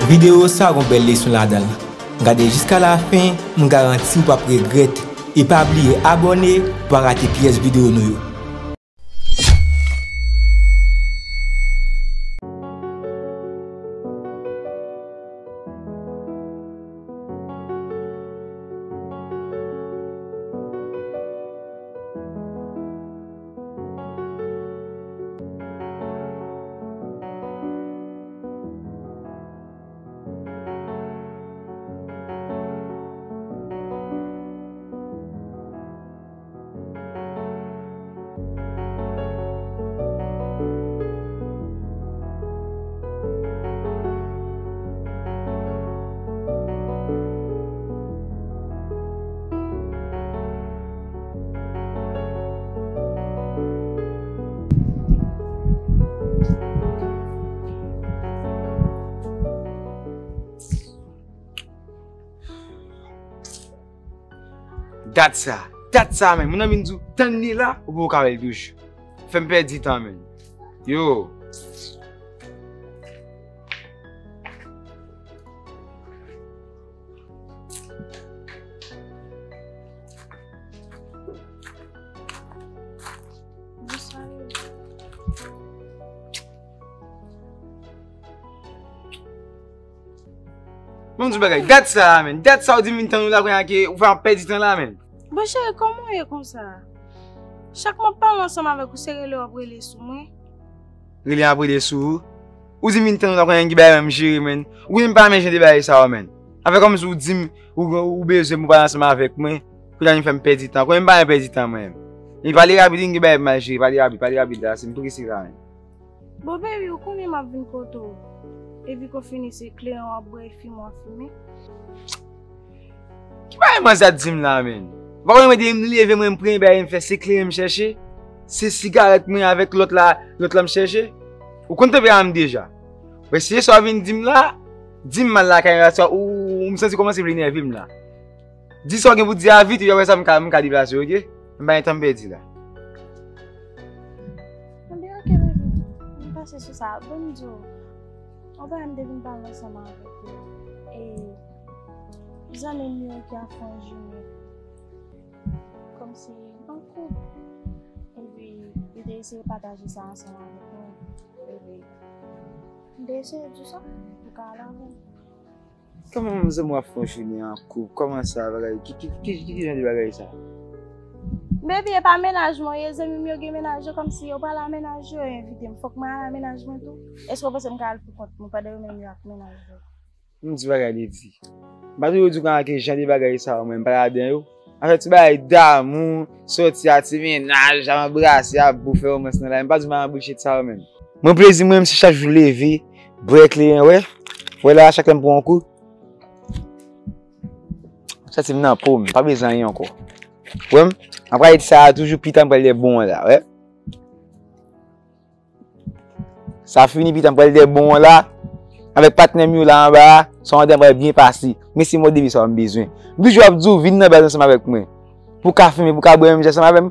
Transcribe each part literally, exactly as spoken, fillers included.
Videyo sa gon bèl leson ladan l. Gade jiska lafen, m garanti w p ap regrèt. E pa bliye abòne pou pa rate pyès videyo nou yo. Dat sa, dat sa, men. Moun nan vin di w, tann li la, ou poko ka wè l toujou. Fè m pèdi tan, men. Yo. Bonswa, yo. Bon, m di w bagay, dat sa la, men. Dat sa ou di m vin tann ou la, kounye a ke ou fè m pèdi tan la, men. Bon, cheri, kòman w ye konsa? Chak m ap pale ansanm avèk ou, se rele w ap rele sou mwen. Rele ap rele sou ou? Ou di m vin tann ou la, kounye a gen bagay m jere, men. Ou konnen m pa renmen jan de bagay sa yo, men. Afè kòmsi ou di m ou, ou bezwen m, ou pale ansanm avèk mwen, kounye a vin fè m pèdi tan. Konnen m pa renmen pèdi tan, mwen menm. E pale rapid, gen bagay m al jere, pale rapid, pale rapid la, se m prese la, men. Bon, baby, ou konnen m ap vin kote w. Epi konfini se kleren w ap bwè, e fimen w ap fimen. Ki bagay manzè ap di m la, menn? Ou pa konnen mwen depi m leve, mwen, m premye bagay m fè, se kleren m chèche. Se sigarèt mwen avèk lòt la, lòt la m chèche. Ou konn tanperaman m deja. Mwen, si se sa w vin di m la, di m m al lakay mwen, paske ou, ou, m santi w kòmanse vle nève m la. Di sa w gen pou di a vit, epi apre sa, m ka, m ka deplase, oke? M pa gen tan m pèdi la. Anben, oke, baby. M pase sou sa. Bon, m di w, yon bagay m te vin pale ansanm avèk ou. E zanmi m yo ki ap fè yon jounen kòmsi an koup. Epi, li te eseye pataje sa ansanm avèk mwen. Epi, m te eseye di w sa, pou w ka al avè l. Kòman zanmi w ap fè yon jounen an koup? Kòman sa, bagay? Ki, ki, ki, ki, ki jan de bagay sa? Baby, e pa mennaj mwen, e zanmi m yo gen mennaj yo, kòmsi yo pral a mennaj yo, yo envite m. Fòk mwen al a mennaj mwen tou? Èske w panse m ka al pou kont mwen pandan yo menm yo ak mennaj yo? M di bagay li di. M pa toujou di w konsa ke jan de bagay sa yo, mwen, m pa ladan yo. Afè ti bagay damou, sòti a ti mennaj, a anbrase, a bou, fè womans nan la, m pa di w m pa anbrase sa yo menm. Mwen plezi mwen, se chak jou leve, bwè kleren, wè. Wè la, chak lè m pran yon kou. Santi m nan po m, pa bezwen anyen ankò. Wè m, m ap rale ti sa a toujou, pita m pral dèyè bon an la, wè. Sa fini, pita m pral dèyè bon an la. Avèk patnè m yo la anba a, sa w antre pral byen pase. Men se mòd de vi sa w m bezwen. M toujou ap di w, vin nan baz ansanm avèk mwen. Pou w ka fimen, pou w ka bwè menm jan ansanm avè m,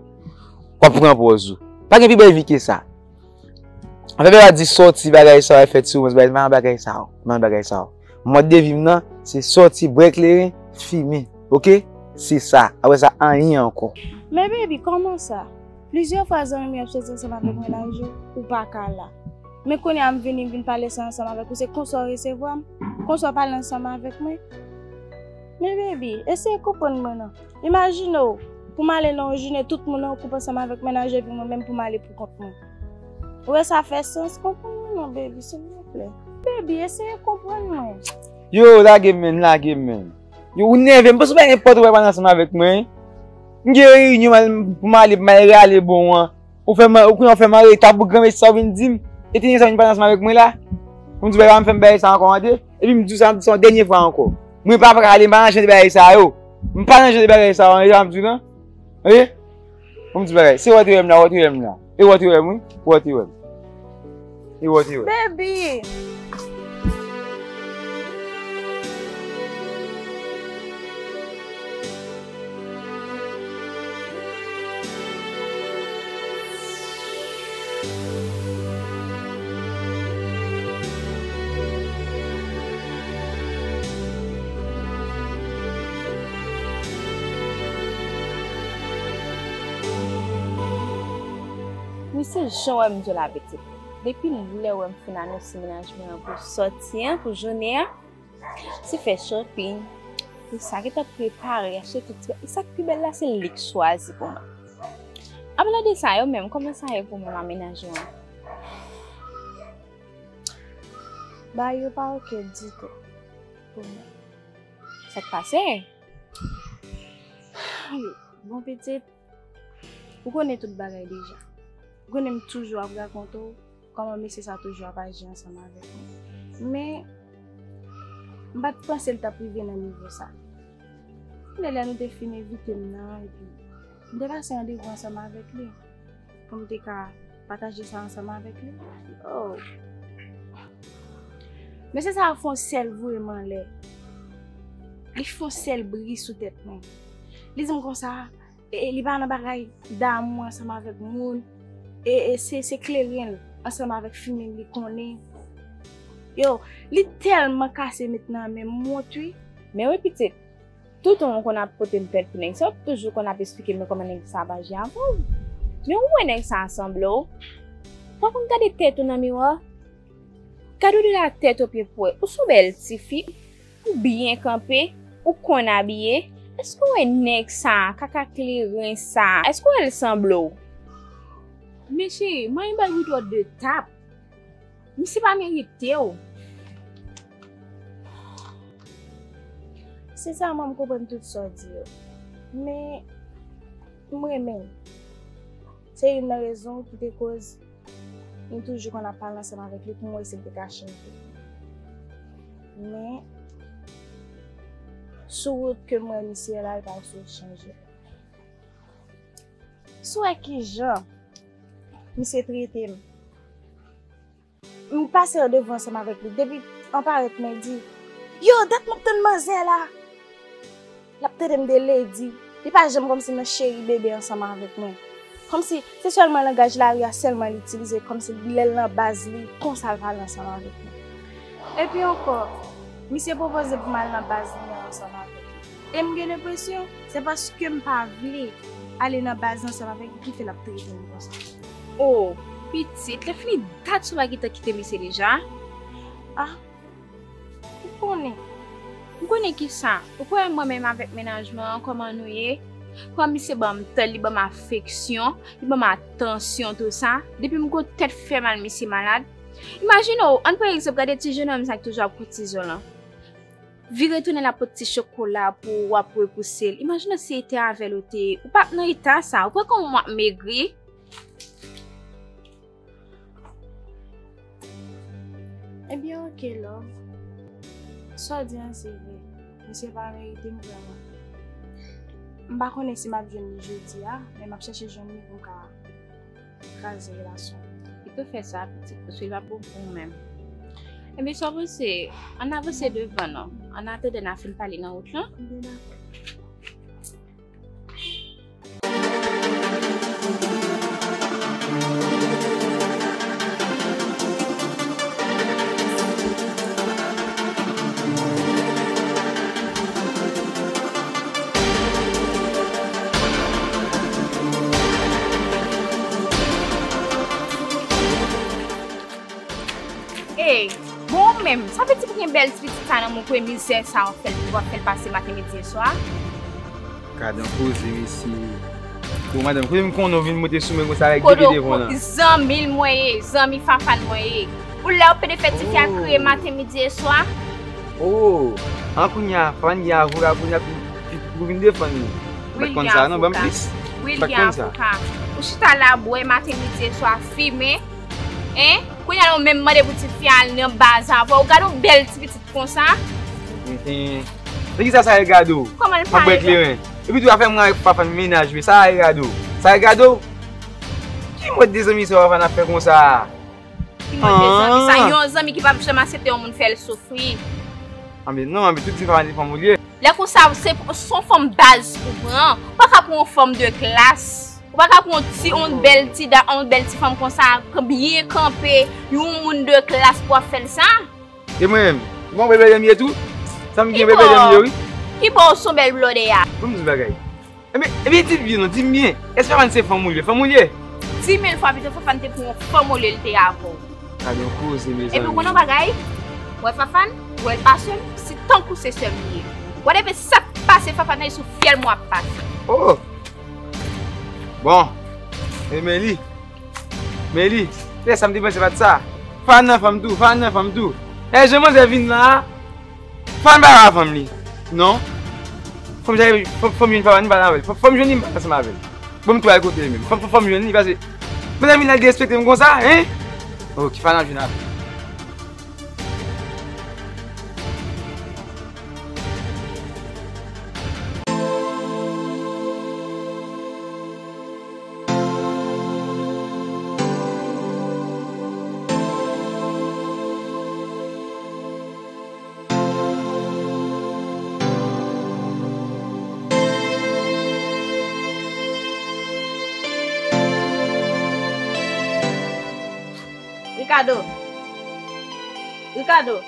w ap pran pòz ou. Pa gen pi bèl vi ke sa. Afè bagay di sòti bagay sa yo, fè ti womans bagay, pa nan bagay sa yo, pa nan bagay sa yo. Mòd de vi m nan, se sòti, bwè kleren, fimen, oke? Se sa. Apre sa, anyen ankò. Men baby, kòman sa? Plizyè fwa zanmi m yo ap sòti ansanm avèk mennaj yo, ou pa ka la. Men kounye a m vini, m vin pale sa ansanm avèk ou, se konsa w resevwa m? Konsa w pale ansanm avèk mwen? Men baby, eseye konprann mwen non. Imajine w, pou m ale nan yon jounen, tout moun nan yon koup ansanm avèk mennaj yo, epi mwen menm pou m ale pou kont mwen. Ou wè sa fè sans? Konprann mwen non, baby, silvouplè. Baby, eseye konprann mwen. Yo, lage m, menn, lage m, menn. Yo, ou nève m, paske ou pa gen pòt ou pral ansanm avèk mwen. M gen reyinyon m al, pou m ale, pou m al rale bon an. Ou fè m, ou konnen ou fè m anreta pou granmesi sa w vin di m. E te gen sa w vin pale ansanm avèk mwen la. Ou m di bagay pa m fè m bagay sa ankò, tande. Epi m di w sa, m di sa yon dènye fwa ankò. Mwen pa prale, m pa nan jan de bagay sa yo. M pa nan jan de bagay sa yo, jan m di w lan. Oke? Ou m di bagay. Se wè w te wè m la, wè w te wè m la. E wè w te wè m, wi. Wè w te wè m. E wè w te wè m. Baby! Se jan w wè m di w la pitit. Depi lè w wè m fin anonse mennaj mwen an pou sòti an, pou jounen an, se fè shopping. Pou sa gentan prepare, achte tout ti bagay. E sa k pi bèl la, se li k chwazi pou mwen. Anpalan de sa, yo menm, kòman sa ye pou mwen, mennaj mwen an? Bagay yo pa oke ditou pou mwen. Sa k pase? Bon, pitit, ou konnen tout bagay deja. Ou konnen m toujou ap rakonte w kòman mesye sa toujou ap aji ansanm avèk mwen. Men, m pa t panse l t ap rive nan nivo sa. Lè, lè nou te fin envite m nan, epi m te pase randevou ansanm avèk li pou m te ka pataje sa ansanm avèk li. Oh. Mesye sa a fè yon sèl voye m anlè. Li fè yon sèl bri sou tèt mwen. Li di m konsa, e, e, li pa nan bagay damou ansanm avèk moun. E, e se, se kleren l ansanm avèk fimen li konnen. Yo, li tèlman kase met nan men m wont, wi. Men wi, pitit, toutan w konn ap pote m plent pou nèg sa, w toujou konn ap esplike m kòman nèg sa ap aji avè w. Men ou wè nèg sa a sanble w. Pa konn gade tèt ou nan miwa? Gade w de la tèt o pye pou wè. Ou se yon bèl tifi. Ou byen kanpe. Ou konn abiye. Èske w wè nèg sa a, kaka kleren sa a? Èske w wè l sanble w? Men cheri, manyen bal wi twò de tap. Misye pa merite w. Sensèman, m konprann tout sa w di yo. Men, m renmen l. Se youn nan rezon ki te koz m toujou konn ap pale ansanm avèk li pou m wè si l te ka chanje. Men, sou wout ke m wè misye la, li pa sou chanje. Si w wè kijan misye trete m. M pase randevou ansanm avèk li. Depi an parèt mwen di, yo, dat m ap tann manzè la. L ap trete m de lady. Li pa janm kòmsi nan cheri bebe ansanm avèk mwen. Kòmsi se sèlman langaj lari a sèlman li itilize, kòmsi lè l nan baz li, konsa l pale ansanm avèk mwen. Epi ankò, misye pwopoze pou m al nan baz li an ansanm avèk li. E m gen lenpresyon, se paske m pa vle ale nan baz ansanm avèk li ki fè l ap trete m konsa. O, pitit, lè fini dat si w pa gentan kite misye deja. Ah, ou konnen. M konnen kisa? Ou kwè mwen menm avèk mennaj mwen an, kòman nou ye? Kòman misye ban m tan, li ban m afeksyon, li ban m atansyon, tou sa. Depi m gon tèt fè mal, misye malad. Imajine w, ann pran egzanp, gade ti jennonm sa ki toujou ap koutize w lan. Vire tounen l ap pot ti chokola pou w ap repouse l. Imajine w si e te avè l ou te ye. Ou p ap nan eta sa. Ou kwè kòman w ap megri? Ebyen, oke, love. Sa w di an, se vre. Misye pa merite m vrèman. M pa konnen si m ap jwenn li jodi a, men m ap chèche jwenn li pou m ka kraze relasyon. Pito fè sa, pitit, paske li p ap bon pou ou menm. Ebyen, sa w panse? Ann avanse devan non. Annatandan n a fin pale nan wout lan. Ebyen, dakò. Ey, bon menm, sa vle di pou gen bèl ti pitit sa nan men w, pou mizè sa w ap fè l, pou w ap fè l pase maten, midi e swa? Gad on koze, mesye. Bon, madanm, kote m konnen w vin monte sou mwen konsa avèk bebe devan w lan? Zanmi l mwen ye, zanmi Fafan mwen ye. Ou lè w pede fè tifi a kriye maten, midi e swa? Oh, an kounye a, Fafan gen avoka kounye a pou, pou, pou vin defann li. M pa t konn sa non, ban m plis. M pa t konn sa. Ou chita la bwè maten, midi e swa, fimen. Hein? Kounye a la ou menm mande pou tifi a al nan baz avè w. Gade yon bèl ti pitit konsa. Hein, hein. Nan kisa sa e gade w? Kòman l pa e gade w? M ap bwè kleren. Epi tou afè mwen avèk Fafan mennaj, men sa e gade w? Sa e gade w? Ki mòd de zanmi sa Fafan ap fè konsa? Ki mòd de zanmi sa? Yon zanmi ki p ap janm aksepte yon moun fè l soufri. Anben non, anben tout ti fanm se fanm ou l ye. Lè konsa, se, se yon fanm baz ou pran. Ou pa ka pran yon fanm de klas. Ou pa ka pran yon ti, yon bèl ti da, yon bèl ti fanm konsa, byen kanpe, yon moun de klas pou w ap fè l sa. E mwen menm, ou pa wè bèl m ye tou? Sa m gen bèl m ye wi. Ki bò w se yon bèl blòdè a? Ban m di w bagay. Ebyen, ebyen, di m byen non, di m byen. Èske Fafan se fanm ou l ye? Fanm ou l ye? Di mil fwa pito Fafane te pran yon fanm olye l te avè w. Gade yon koze, mezanmi. Epi w konn yon bagay? Wè Fafane, wè l pa sè m, se tankou se sè m li ye. Whatever sa k pase Fafane, se sou fyèl mwen ap pase. Oh! Bon. E men li. Men li. Se sa m te panse pa t sa. Fafane nan fanm tou, Fafane nan fanm tou. E jan manzè vin la a, Fò m pa avè fanm li. Non. Fò m jwenn, fò, fò m jwenn fanm li, m pale avè l. Fò, fò m jwenn li, m pale ansanm avè l. Bon, m tou al kote li menm. Fò, fò, fò m jwenn li, paske mezanmi, l derespekte m konsa, hein? Ok, fò n al jwenn avè l. Ricardo. Ricardo.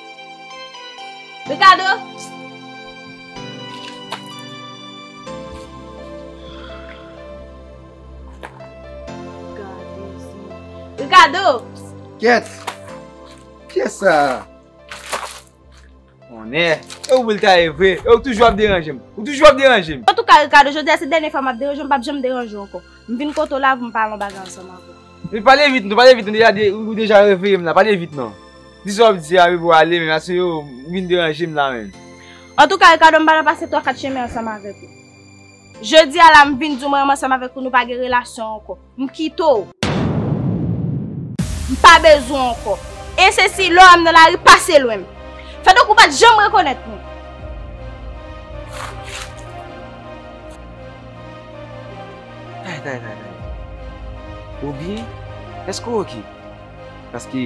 Ricardo. Gade sa. Ricardo. Kèt. Kiyès sa? Onè. E ou pou l ta ye vre. E ou toujou ap deranje m. Ou toujou ap deranje m. Antouka, Ricardo, jodi a se dènye fwa m ap deranje w, m p ap janm deranje w ankò. M vin kote w la pou m pale yon bagay ansanm avè w. Men pale vit non, pale vit non, deja de, ou deja reveye m la, pale vit non. Di sa w ap di a, epi w ale, men paske yo vin deranje m la menm. Antouka, Ricardo, m pa nan pase twa kat chemen ansanm avèk ou. Jodi a la, m vin di w mwen menm ansanm avèk ou, nou pa gen relasyon ankò. M kite w. M pa bezwen w ankò. E se si lè w wè m nan lari, pase lwen m. Fè tankou w pa t janm rekonèt mwen. Tay, tay, tay, tay. Oubyen, èske w oke? Paske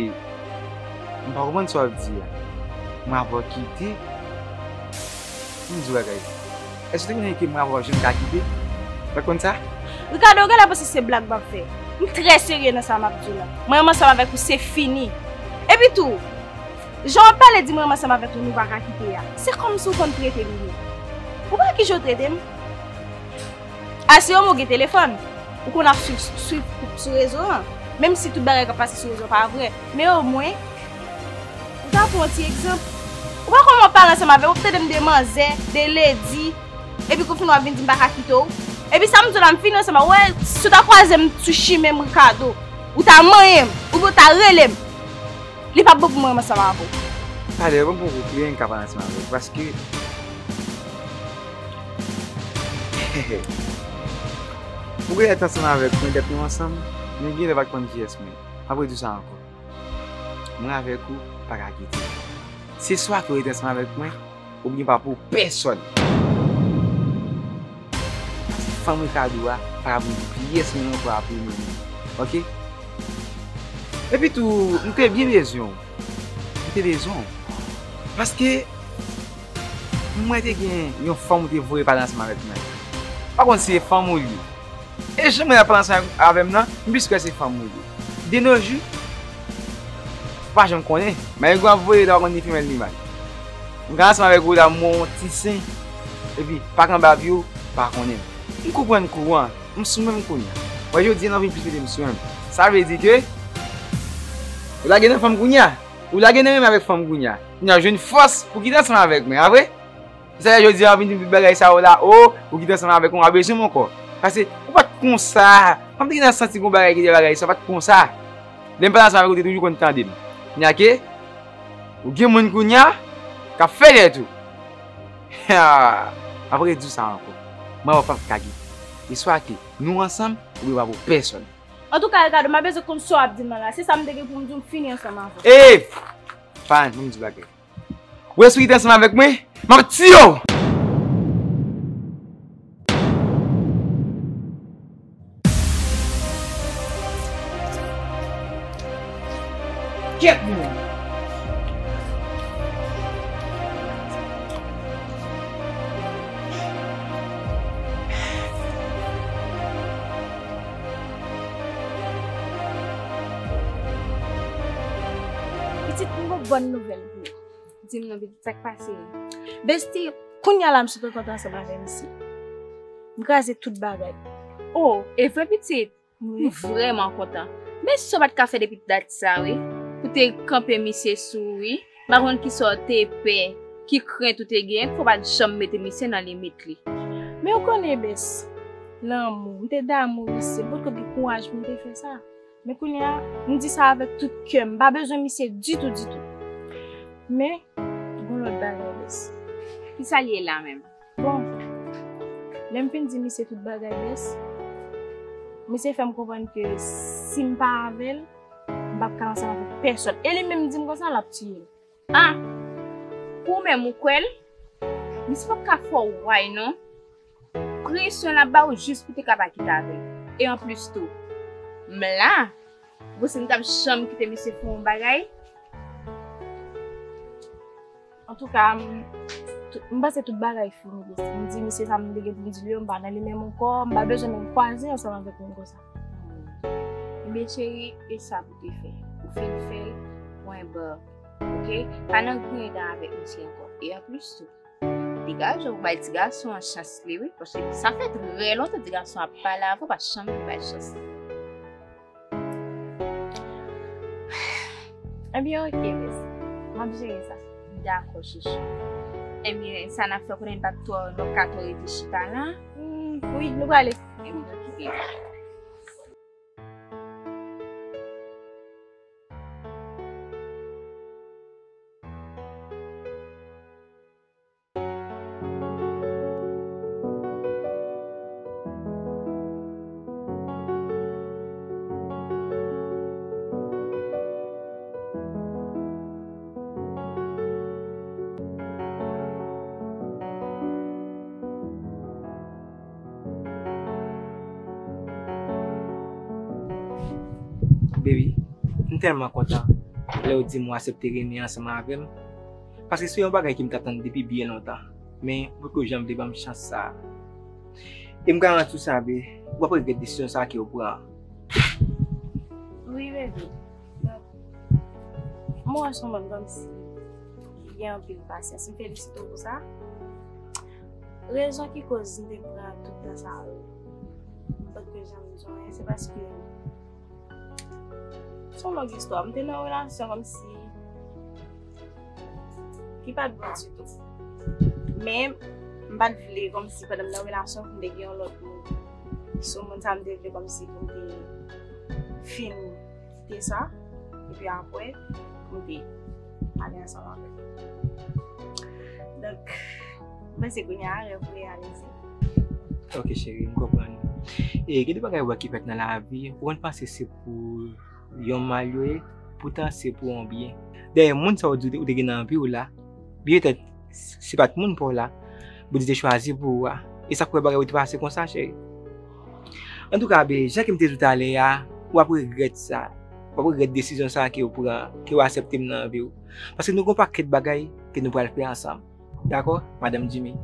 m pa konprann sa w ap di a. Mwen avè w kite. Ann di w bagay. Èske w te konnen ke mwen avè w janm ka kite? Ou pa t konn sa? Ricardo, ou genlè panse se blag m ap fè. M trè serye nan sa m ap di w la. Mwen menm ansanm avèk ou, se fini. Epi tou, jan w ap pale di mwen menm ansanm avèk ou, nou pa ka kite a. Se kòmsi w konn trete m byen. Ou pa wè kijan w trete m? Asire w ou gen telefòn. Ou konn ap swiv, swiv koup sou rezo an. Menm si tout bagay k ap pase sou rezo pa vre. Men omwen, ou ta pran yon ti egzanp. Ou pa konn mwen pale ansanm avè w, w ap tande m de manzè, de ledi. Epi kou fini w ap vin di m pa ka kite w. Epi sa m di w la, m fini ansanm avè w. Wè, si w ta kwaze m sou chimen m, Ricardo, ou ta manyen m, oubyen w ta rele m. Li p ap bon pou mwen ansanm avè w. Talè, ban m pran yon kout kleren m ka pale ansanm avè w, paske ou genlè t ansanm avèk mwen, dèt nou ansanm, men genlè w pa t konn kiyès mwen. M ap redi w sa ankò. Mwen avèk ou pa ka kite. Se swa ke w rete ansanm avèk mwen, oubyen pa pou pèsòn. Paske fanm Ricardo a pa ka pou pyès mwen ankò apre nou menm. Ok? Epi tou, m te byen bezwen w. M te bezwen w. Paske mwen te gen yon fanm ou te voye pale ansanm avèk mwen. Pa konn si se fanm ou li. E jan mwen ap pale ansanm avè m nan, m plis kwè se fanm ou ye. De nos jours, ou pa janm konnen. Marigo ap voye la, ou konn ni femèl ni mal. M ka ansanm avèk ou la, m wè yon ti sen. Epi, pa k anba pye w, pa konnen m. M konprann kou an. M sou menm kounye a. Wè, jodi a, l anvi plis mete m sou menm. Sa vle di ke ou lage nan fanm kounye a. Ou lage nan renmen avèk fanm kounye a. Kounye a, w jwenn fòs pou kite ansanm avèk mwen, a vre? Sa fè jodi a w vin di m tout bagay sa yo la, o, ou kite ansanm avèk mwen, w pa bezwen m ankò. Paske ou pa t konsa. Kòm te gentan santi gon bagay ki te bagay sa, w pa t konsa. Lè m pale ansanm avèk ou, ou te toujou konn tande m. Kounye a ke ou gen moun kounye a k ap fè lèt ou. Ha! M ap redi w sa ankò. Mwen avè w p ap ka kite. E swa ke nou ansanm, oubyen w pa pou pèsòn. Antouka, Ricardo, m pa bezwen konn sa w ap di m nan la. Se sa m te gen pou m di w, m fini ansanm avè w. Ey! Fine, ban m di w bagay. Ou espri te ansanm avèk mwen? M ap tiye w! Kèt mwen! Pitit, m gon bòn nouvèl pou ou. Di m non, pitit, sa k pase? Besti, kounye a la, m sot rankontre ansanm avè misye. M kraze tout bagay. O, e vre, pitit? M vrèman kontan. Men sa w pa t ka fè depi dat sa, wi. Pou te kanpe misye sou, wi. M pa konn kisa w te pè, ki krent ou te gen, fò w pa t janm mete misye nan limit li. Men ou konnen, Bès, lanmou, m te damou misye, m potko gen kouraj pou m te fè sa. Men kounye a, m di sa avèk tout kè m, m pa bezwen misye ditou, ditou. Men, gon lòt bagay, Bès. Kisa l ye la menm? Bon, lè m fin di misye tout bagay, Bès, misye fè m konprann ke si m pa avè l, m p ap ka ansanm avèk pèsòn. E li menm di m konsa, l ap tiye m. Ah! Pou ou menm ou kwè l? Misye p ap ka fè w why non. Presyon l ap ba w jis pou te ka pa kite avè l. E anplis tou, m la. Ou panse m t ap janm kite misye fè yon bagay? Antouka, m, tout, m panse tout bagay fini, Bès. M di misye sa m te gen pou m di li yo, m pa nan li menm ankò, m pa bezwen menm kwaze ansanm avèk moun konsa. Ebyen, cheri, e sa pou te fè. Ou fin fè l, pwen ba. Oke? Pa nan griyen dan avèk misye ankò. E anplis tou, degaje w, bay ti gason an chans li, wi, paske sa fè trè lontan ti gason ap pale avè w, pa janm vin bay chans li. Ebyen, oke, Bès. M ap jere sa. Dakò, chouchou. Ebyen, sa n ap fè kounye a, n p ap twò, nou p ka twò rete chita la. Hmm, wi, nou prale. Ebyen, oke. Baby, m tèlman kontan lè w di m w aksepte renmen ansanm avè m, paske se yon bagay ke m t ap tann depi byen lontan, men m potko janm vle ban m chans sa a. E m garanti w sa, baby, w ap regrèt desizyon sa a ke w pran an. Wi, baby. M wè w se yon moun kòmsi ki gen anpil pasyans. M felisite w pou sa. Rezon ki koz m te pran tout tan sa yo, m potko janm di w anyen, se paske se yon long istwa. M te nan yon relasyon kòmsi ki pa t bon ditou. Men, m pa t vle kòmsi pandan m nan relasyon pou m te gen yon lòt moun. So, moun sa a m te vle kòmsi pou m te fin kite sa, epi apre, pou m te ale ansanm avè l. Donk, m panse kounye a rèv ou reyalize. Ok, cheri, m konprann. E gen de bagay ou wè ki fèt nan lavi, ou konn panse se pou yon mal yo ye, poutan se pou yon byen. Dayè, moun sa ou di ou te gen nan vi w la, byen petèt, se pa t moun pa w la, Bondye te chwazi pou ou a. E sa k fè bagay yo te pase konsa, cheri. Antouka, be, jan ke m te di w talè a, w ap regrèt sa. W ap regrèt desizyon sa ke w pran, ke w aksepte m nan vi w. Paske nou gen yon pakèt bagay ke nou pral fè ansanm. Dakò, madanm Jimmy?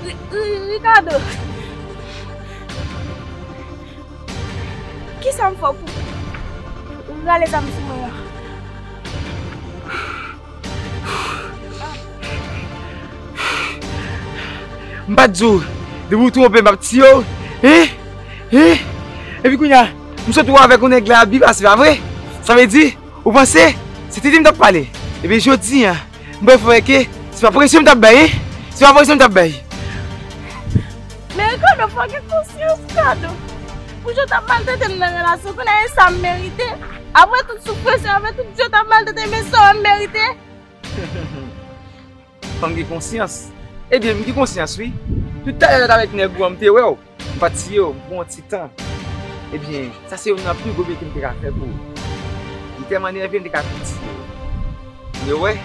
Ri-, Ri-, Ricardo! Kisa m fè w pou, Rale zam sou mwen an. M pa t di w, depi w twonpe m, m ap tiye w. Hein? Hein? Epi kounye a, m sot wè w avèk yon nèg la ap byen pase, pa vre? Sa vle di, ou panse se tete m t ap pale? Ebyen, jodi a, m pral fè w wè ke se pa presyon m t ap bay, hein? Se pa presyon m t ap bay. Men Ricardo, fò gen konsyans, Ricardo. Pou jan w t ap maltrete m nan relasyon, kounye a e sa m merite. Apre tout soufrans yo, apre tout jan w t ap maltrete m, e sa w wè m merite. Fò m gen konsyans. Ebyen, m gen konsyans, wi. Toutalè lè w t avèk nèg ou an, m te wè w. M pa t tiye w, m pran yon ti tan. Ebyen, sa se youn nan pi gwo byen ke m te ka fè pou ou. M tèlman nève, m te ka tou tiye w. Men w wè,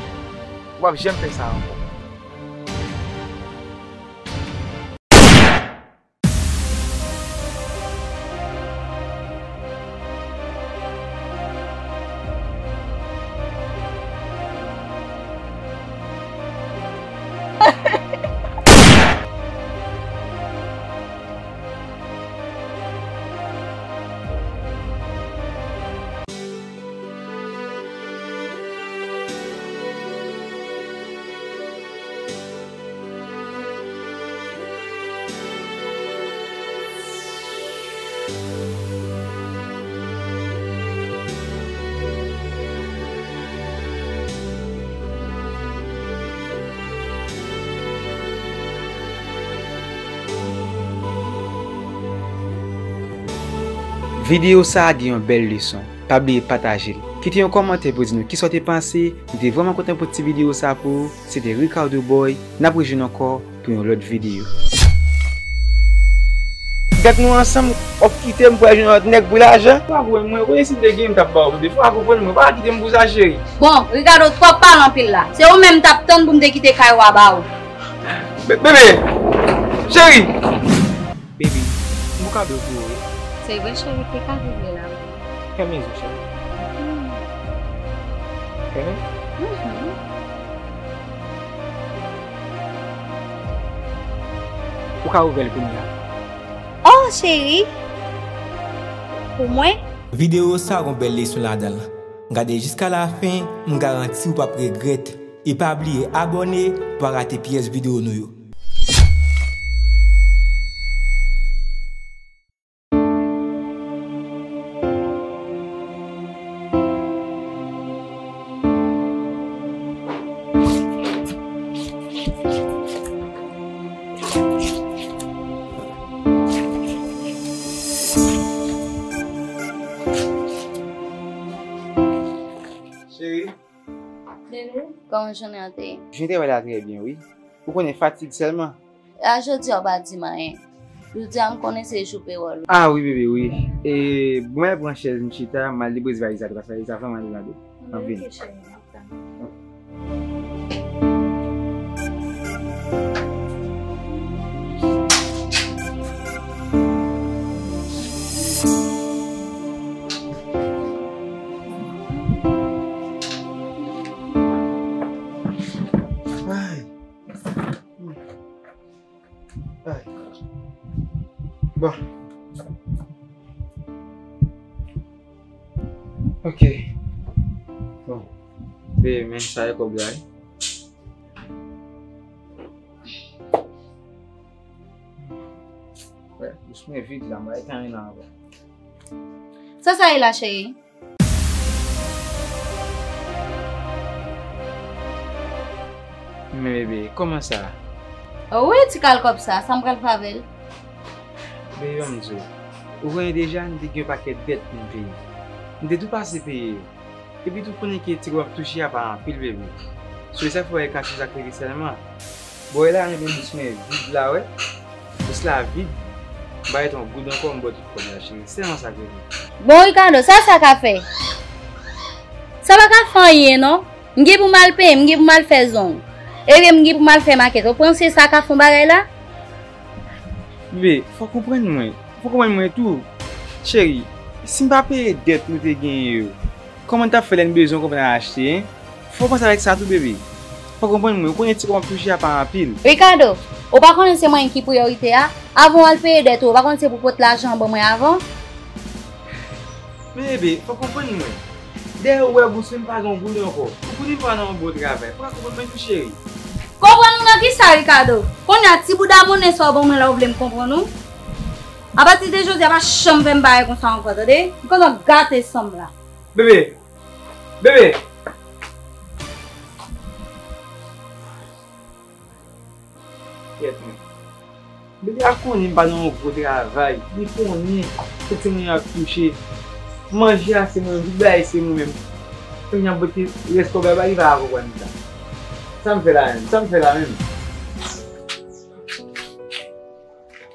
ou p ap janm fè sa ankò. Videyo sa a gen yon bèl leson. Pa bliye pataje l. Kite yon kòmantè pou di nou kisa w te panse. Nou te vrèman kontan pou ti videyo sa a pou ou. Se te Ricardo Boy. N ap rejwenn ankò pou yon lòt videyo. Gad nou ansanm, w ap kite m pou al jwenn yon lòt nèg pou lajan? Ou pa konprann mwen, konnen si m te gen, m t ap ba w, bebe. Ou pa konprann mwen, pa kite m pou sa, cheri. Bon, Ricardo twò pale anpil la. Se ou menm m t ap tann pou m te kite kay ou a ba ou. Be-, bebe! Cheri! Baby, m gon kado pou ou, wi. Se vre, cheri, ki kado w vle la? Fèmen je w, cheri. Fèmen? Mhm. Ou ka ouvè l kounye a. Oh, cheri! Pou mwen? Videyo sa a gon bèl leson ladan l. Gade jiska lafen, m garanti w p ap regrèt. E pa bliye abòne pou pa rate pyès videyo nou yo. Cheri. Bebe, kòman jounen an te ye? Jounen te ye la trè byen, wi. Ou konnen fatig sèlman. A, jodi a ou pa di m anyen. Jodi a m konnen se jou pewòl ou. A wi, bebe, wi. E, bon, mwen pran chèz, m chita, m al depoze valiz la, paske valiz la vrèman devan do. Ann vini. Ok, cheri, m ap tann. Ay. Ay. Bon. Ok. Bon. Be, men sa e kòb la, wi. Wè, bous mwen vid la, m pa gen anyen nan ankò. Sa sa ye la, cheri? Men bebe, kòman sa? Wi, ti kal kòb sa, sa m pral fè avè l? Bebe, ban m di w, ou konnen deja, m te gen yon pakèt dèt pou m peye. M te tou pase peye yo. Epi tou konnen ke ti kòb m ap touche a pa anpil, bebe. So, e sa k fè w wè kantite sa k rete sèlman. Bon, e la, m gen bous mwen vid la, wè. Bous la vid. M pa ret yon goud ankò, m ba w tout kòb la, cheri. Sèlman sa k rete. Bon, Ricardo, sa sa ka fè? Sa pa ka fè anyen, non. M gen pou m al penyen, m gen pou m al fè zong. Ebyen, m gen pou m al fè makèt. Ou panse sa ka fè yon bagay la? Bebe, fò w konprann mwen. Fò w konprann mwen tou. Cheri, si m pa peye dèt nou te genyen yo, kòman n t ap fè lè n bezwen w konprann al achte, en? Fò w panse avèk sa tou, bebe. Fò w konprann mwen, ou konnen ti kòb m ap touche a pa anpil. Ricardo, ou pa konnen se mwen ki priyorite a? Avan w al peye dèt ou, ou pa konnen se pou w pot lajan an ban mwen avan? Men bebe, fò w konprann mwen. Dèyè ou wè bous mwen pa gen yon goud ankò. Ou konnen m pa nan yon bon travay. Ou ka konprann mwen tou, cheri. Konprann ou nan kisa, Ricardo? Kounye a, ti bouda monnen sa w ban mwen la, ou vle m konprann ou? Apati de jodi a, pa janm fè m bagay konsa ankò, tande? M kontan gate san m la. Bebe! Bebe! Kèt mwen. Bebe a konnen m pa nan yon gwo travay. Li konnen se ti mwen ap touche. Manje a se mwen menm, tout bagay se mwen menm. Kounye a m pote rès kòb la ba li, pa konprann sa. Sa m fè la menm? Sa m fè la menm?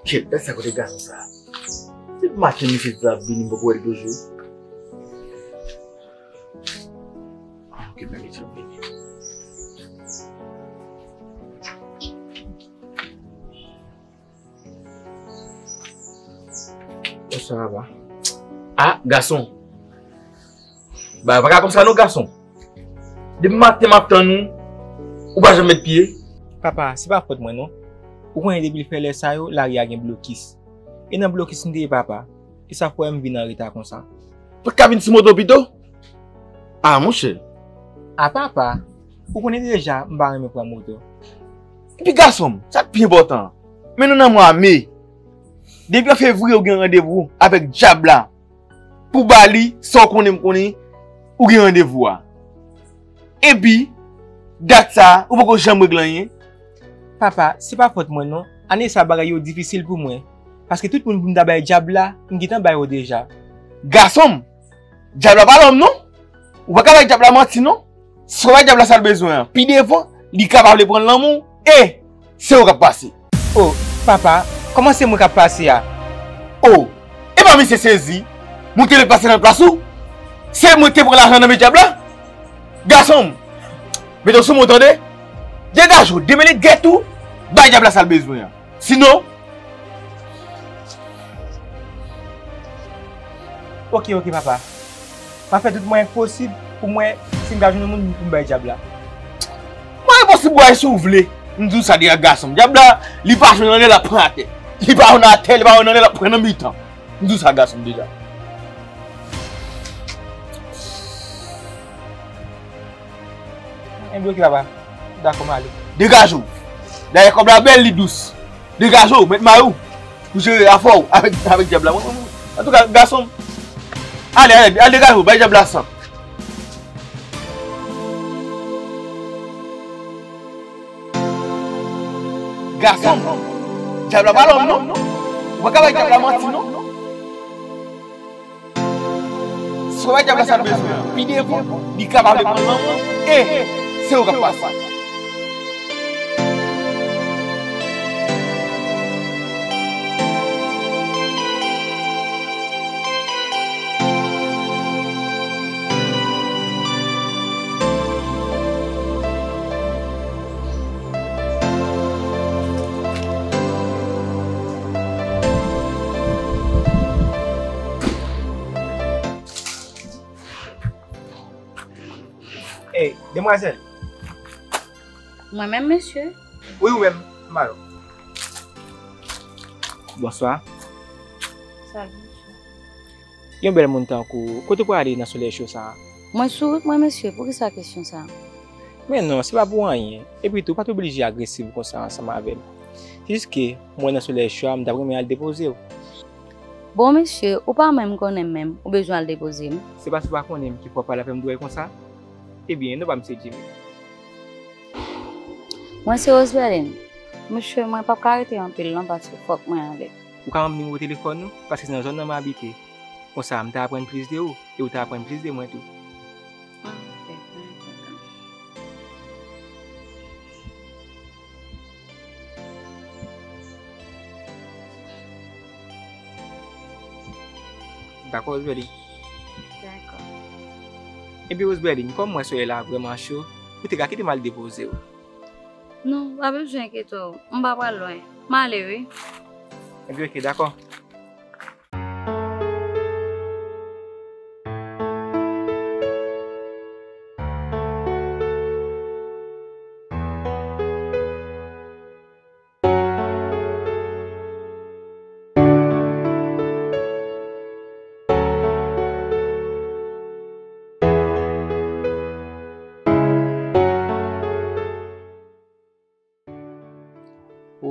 Kèt, gad sa kote gason sa. Se maten misye t ap vini, m poko wè l toujou. Ah, ok, mwen mete l vini. Bonswa, papa. Ah, gason. Ba, pa ka konsa non, gason. Depi maten m ap tann ou, ou pa janm met pye. Papa, se pa fòt mwen non. Ou konnen depi l fè lè sa yo, lari a gen blokis. E nan blokis m te ye, papa. E sa fè m vin an reta konsa. Ou pa ka vin sou moto pito? Ah, monchè. Ah, papa, ou konnen deja m pa renmen pran moto. Epi gason m, sa k pi enpòtan an, men nou nan mwa me. Depi an fevriye ou gen randevou avèk dyab la pou ba li sa w konnen m konnen ou gen randevou a. Epi, dat sa a, ou poko janm regle anyen. Papa, se pa fòt mwen non. Ane sa bagay yo difisil pou mwen. Paske tout moun pou m ta bay dyab la, m gentan bay yo deja. Gason m, dyab la pa lòm non. Ou pa ka bay dyab la manti non. Si w bay dyab la sa l bezwen an, pi devan, li ka pa vle pran lanmou, e se ou k ap pase. Oh, papa, kòman se mwen k ap pase a? Oh, e pa misye sezi. Mwen te vle pase nan plas ou. Se mwen ki te pran lajan nan men dyab la. Gason m, mete w sou mwen tande. Degaje w, demele gèt ou, bay dyab la sa l bezwen an. Sinon, Ok, ok, papa. M ap fè tout mwayen k posib pou m wè si m ka jwenn yon moun pou m bay dyab la. Mwayen posib ou ay si w vle. M di w sa deja gason m. Dyab la, li pa jwenn anlè l ap pran atè. Li pa jwenn atè, li pa jwenn anlè l ap pran nan mitan. M di w sa gason m deja. Enben ok papa. Dakò, m ale. Degaje w. Dayè kòb la bèl, li dous. Degaje w, mèt may ou. Pou jere afè w avèk, avèk dyab la. Antouka, gason m. Ale, ale, ale degaje w, bay dyab la san. Gason m. Dyab la pa lòm non. Ou pa ka bay dyab la manti non. Si w bay dyab la sa l bezwen an, pi devan, li kapab vle pran lanmou, e se ou k ap pase. Ey, demwazèl. Mwen menm, mesye? Wi, ou menm, Malo. Bonswa. Salut, mesye. Yon bèl moun tankou ou, kote w prale nan solèy cho sa a? Mwen sou wout mwen, mesye, poukisa kesyon sa a? Men non, se pa pou anyen. Epi tou, ou pa t oblije agresiv konsa ansanm avè m. Se jis ke mwen nan solèy cho a, m t ap renmen al depoze w. Bon, mesye, ou pa menm konnen m menm, ou bezwen al depoze m? Se paske w pa konnen m ki fè w pale avè m dwòl konsa? Ebyen, non pa m se Jimmy. Mwen se Rosberline. Mesye, mwen p ap ka rete anpil non, paske fòk mwen ale. Ou ka ban m nimewo telefòn ou, paske se nan zòn nan m abite. Konsa, m ta aprann plis de ou, e ou ta aprann plis de mwen tou. Ah, ok, pa gen pwoblèm. Dakò, Rosberline. Dakò. Epi, Rosberline, kòm m wè solèy la vrèman cho, ou te ka kite m al depoze w. Non, pa bezwen enkyete w. M pa pral lwen. M ale, wi. Epi, ok, dakò.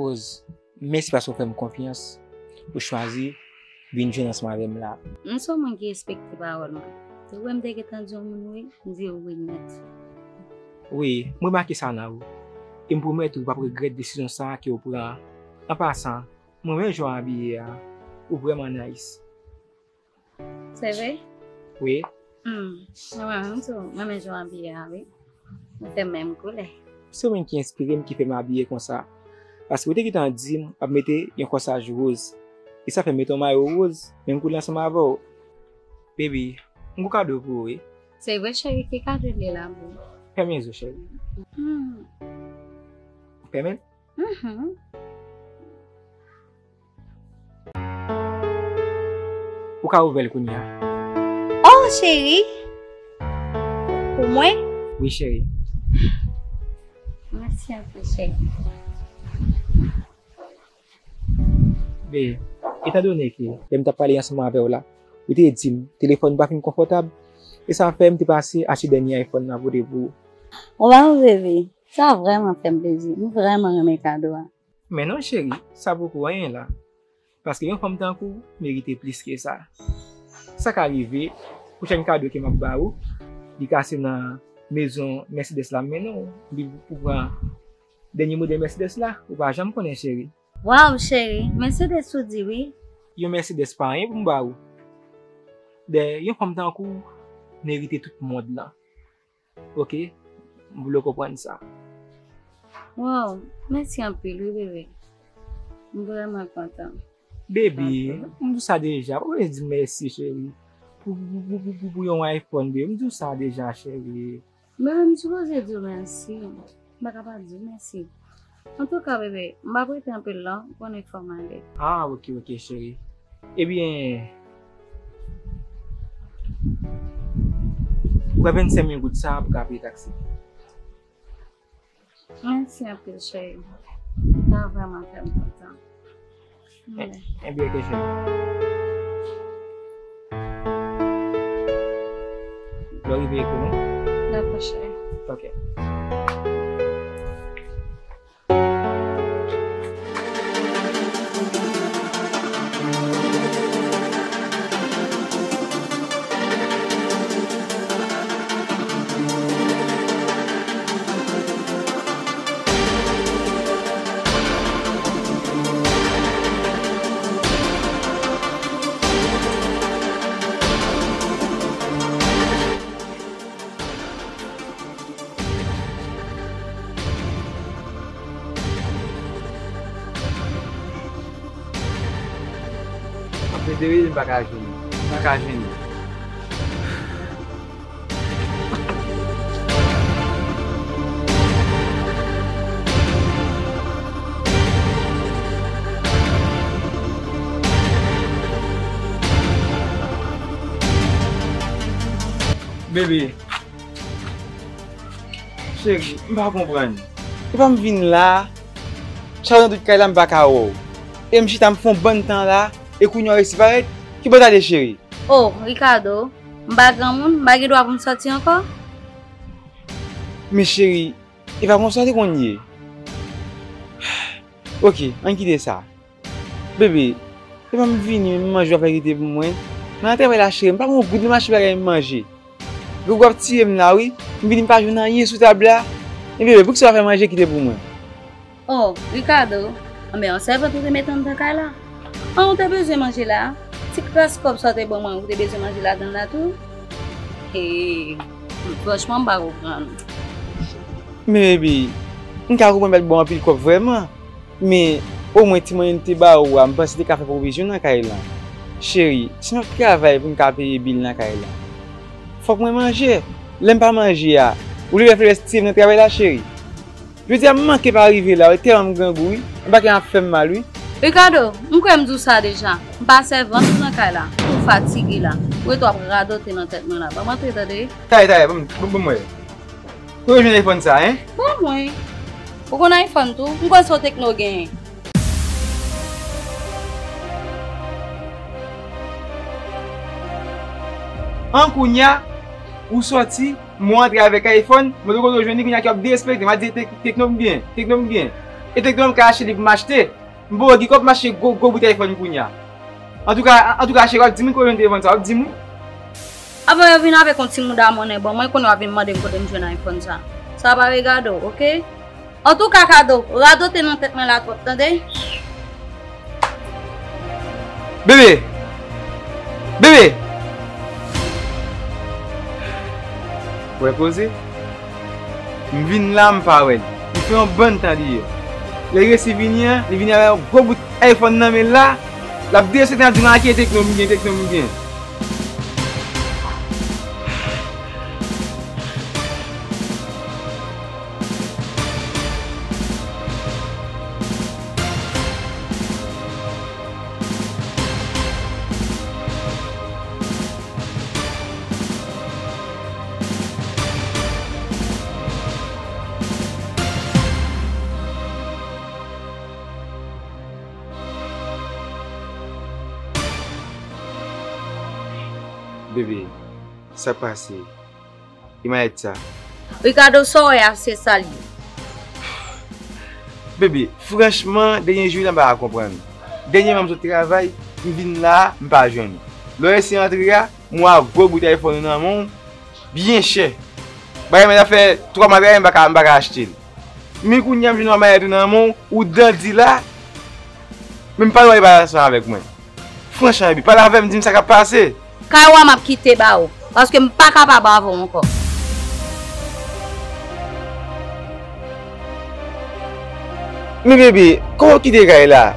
Rose, mèsi paske w fè m konfyans, ou chwazi vin jwenn ansanm avè m la. M se yon moun ki respekte pawòl mwen. Se vre m te gentan di yon moun wi, m di wi nèt. Wi, m remake sa nan ou. E m pwomèt ou, ou p ap regrèt desizyon sa a ke w pran an. An pasan, mwen renmen jan w abiye a. Ou vrèman nice. Se vre? Wi. Hmm. Mwen menm tou, mwen menm jan w abiye a, wi. Nou fè menm koulè. Se ou menm ki enspire m, ki fè m abiye konsa. Paske ou te gentan di m w ap mete yon kòsaj woz. E sa fè m mete yon mayo woz, menm koulè ansanm avè w. Baby, m gon kado pou ou, wi. Se vre, cheri, ki kado l ye la pou ou? Fèmen zo, cheri. Hmm. Fèmen? Mhm. Ou ka ouvè l kounye a. Oh, cheri! Pou mwen? Wi, cheri. Mèsi anpil, cheri. Be, etandone ke lè m t ap pale ansanm avè w la, ou te di m telefòn pa fin konfòtab, e sa fè m te pase achte dènye iPhone nan pote pou ou. Waw, bebe, sa vrèman fè m plezi. M vrèman renmen kado a. Men non, cheri, sa poko anyen la. Paske yon fanm tankou w merite plis ke sa. Sa ka rive, pwochèn kado ke m ap ba ou, li ka se nan mezon Mercedes la m mennen w, epi ou pran dènye modèl Mercedes la, ou pa janm konnen, cheri. Waw, cheri, Mercedes ou di wi. Yon Mercedes pa anyen pou m ba ou. Dayè, yon fanm tankou w merite tout mond lan. Oke? M vle w konprann sa. Waw, mèsi anpil wi, bebe. M vrèman kontan. Baby, m di w sa deja, pa bezwen di m mèsi, cheri. Pou, pou, pou, pou, pou, pou yon iPhone, baby, m di w sa deja, cheri. Bebe, m sipoze di w mèsi. M pa ka pa di w mèsi. Antouka, bebe, m p ap rete anpil non, ou konnen fò m ale. Ah, oke, oke, cheri. Ebyen, pran vennsenk mil goud sa a pou ka peye taksi. Mèsi anpil, cheri. Sa vrèman fè m kontan. Anben. Ebyen, oke, cheri. Lè w rive, ekri mwen. Dakò, cheri. Oke. Mwen plede rele, m pa ka jwenn li. M pa ka jwenn li. Bebe. Cheri, m pa konprann. Epa m vin la, chak w nan tout kay la, m pa ka wè w. E m chita, m fè yon bann tan la, e kounye a w resi parèt. Ki bò w t ale, cheri? Oh, Ricardo, m pa granmoun, m pa gen dwa pou m sòti ankò? Men cheri, epa konsa te konn ye. Oke, ann kite sa. Bebe, epa m vini, menm manje w ap fè kite pou mwen. Mwen nan travay la, cheri, m pa gen yon goud nan mache bagay m manje. Grangou ap tiye m la, wi. M vini, m pa jwenn anyen sou tab la. Men bebe, poukisa w pa fè manje kite pou mwen? Oh, Ricardo, anben, yon sèvant ou te mete anndan kay la? An, ou te bezwen manje la? Ti kras kòb sa w te ban mwen, ou te bezwen manje ladan l la tou? Hey, franchman, m pa konprann. Men bebe, m ka konprann w pa t ban w anpil kòb vrèman. Men, omwen ti mwayen m te ba ou a, m panse te ka fè pwovizyon nan kay lan. Cheri, si m ap travay pou m ka peye bil nan kay lan, fòk mwen manje. Lè m pa manje a, ou leve fè lès tiye m nan travay la, cheri. Jodi a, m manke pa rive la, wi, tèlman m grangou, wi. M pa gen ap fè m mal, wi. Ricardo, m kwè m di w sa deja. M pa sèvant ou nan kay la. Ou fatige la. Ou rete w ap radote nan tèt mwen la. Ban m antre, tande? Taye, taye, ban m, ban m, ban m wè. Kote w jwenn iPhone sa, en? Bon, mwen. Ou konn iPhone tou? M kwè se yon Tecno w genyen. An, kounye a, ou sòti, mwen antre avèk iPhone, mwen te kote w jwenn li, kounye a ki ap derespekte m, a di Tec-, Tecno m genyen, Tecno m genyen. E Tecno m ka achte li pou m achte. M poko gen kòb m achte gwo, gwo bout iPhone kounye a. Antouka, antouka, cheri, w ap di m wi kote m te vann sa, w ap di m wi. Avan yo vin avèk yon ti mouda monnen ban mwen, kounye a w ap vin mande m kote m jwenn iPhone sa. Sa pa regade w, oke? Antouka, Kado, radote nan tèt mwen la twòp, tande? Bebe! Bebe! Wè koze? M vin la, m pa wè l. M fè yon bann tan deyò. Lè l resi vini an, li vini avèk yon gwo bout iPhone nan men l la. L ap deside, l ap di m a ki Tecno m gen, Tecno m gen. Bebe, sa k pase? E mayèt sa? Ricardo, sa w wè a, se sa l ye. Bebe, franchman, dènye jou la m pa ka konprann. Dènyèman m sot travay, m vin la a, m pa jwenn ou. Lè w resi antre a, m wè gwo bout iPhone ou nan men w, byen chè. Bagay mwen ta fè twa mwa travay, m pa ka, m pa ka achte l. Men kounye a m jwenn yon mayèt ou nan men w, ou dandi la. Men m pa wè w pa ansanm avèk mwen. Franchman, Bebe, pale avè m, di m sa k ap pase. Kay w a m ap kite ba ou, paske m pa kapab avè w ankò. Men Bebe, kòman w kite kay la?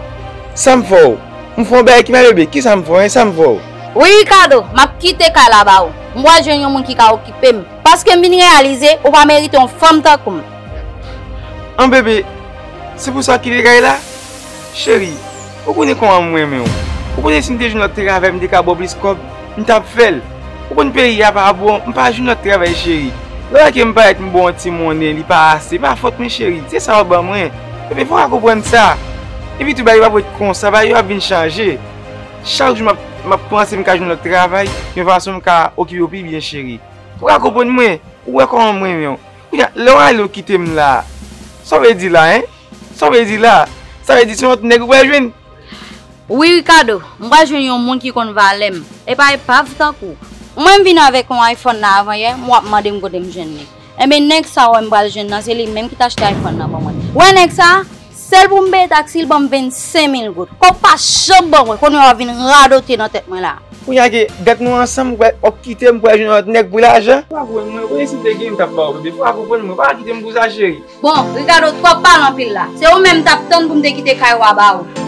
Sa m fè w? M fè w yon bagay ki mal, Bebe? Kisa m fè w, hein? Sa m fè w? Wi, Ricardo, m ap kite kay la ba ou. M pral jwenn yon moun ki ka okipe m. Paske m vin reyalize ou pa merite yon fanm tankou m. An, Bebe, se pou sa w kite kay la? Cheri, ou konnen kòman m renmen w. Ou konnen si m te jwenn lòt travay, m te ka ba w plis kòb, m t ap fè l. Ou konn peyi a pa bon, m pa jwenn lòt travay, cheri. Lè w wè ke m parèt, m ba w yon ti monnen, li pa ase, pa fòt mwen, cheri. Se sa w ban mwen. Bebe, fò w ka konprann sa. Epi tou, bagay yo p ap ret konsa, bagay yo ap vin chanje. Chak jou m ap, m ap panse m ka jwenn lòt travay, yon fason m ka okipe w pi byen, cheri. Ou ka konprann mwen, ou wè kòman mwen renmen w. Kounye a, lè w ale, w kite m la. Sa w vle di la, hein? Sa w vle di la? Sa vle di se yon lòt nèg ou pral jwenn? Wi, Ricardo, m pral jwenn yon moun ki konn valè m. E pa epav tankou w. Mwen, m vin avèk yon iPhone nan avanyè, m w ap mande m kote m jwenn li. Enben, nèg sa w wè m pral jwenn nan, se li menm ki t achte iPhone nan ban mwen. Wè nèg sa? Sèl pou m peye taksi, l ban m vennsenk mil goud. Kòb pa janm ban mwen, kounye a w ap vin radote nan tèt mwen la. Kounye a ke dat nou ansanm, w ap kite m pou al jwenn yon lòt nèg pou lajan? Ou pa konprann mwen, kote si m te gen, m t ap ba w, bebe. Ou pa konprann mwen, pa kite m pou sa, cheri. Bon, Ricardo twòp pale anpil la. Se ou menm m t ap tann pou m te kite kay ou a ba ou.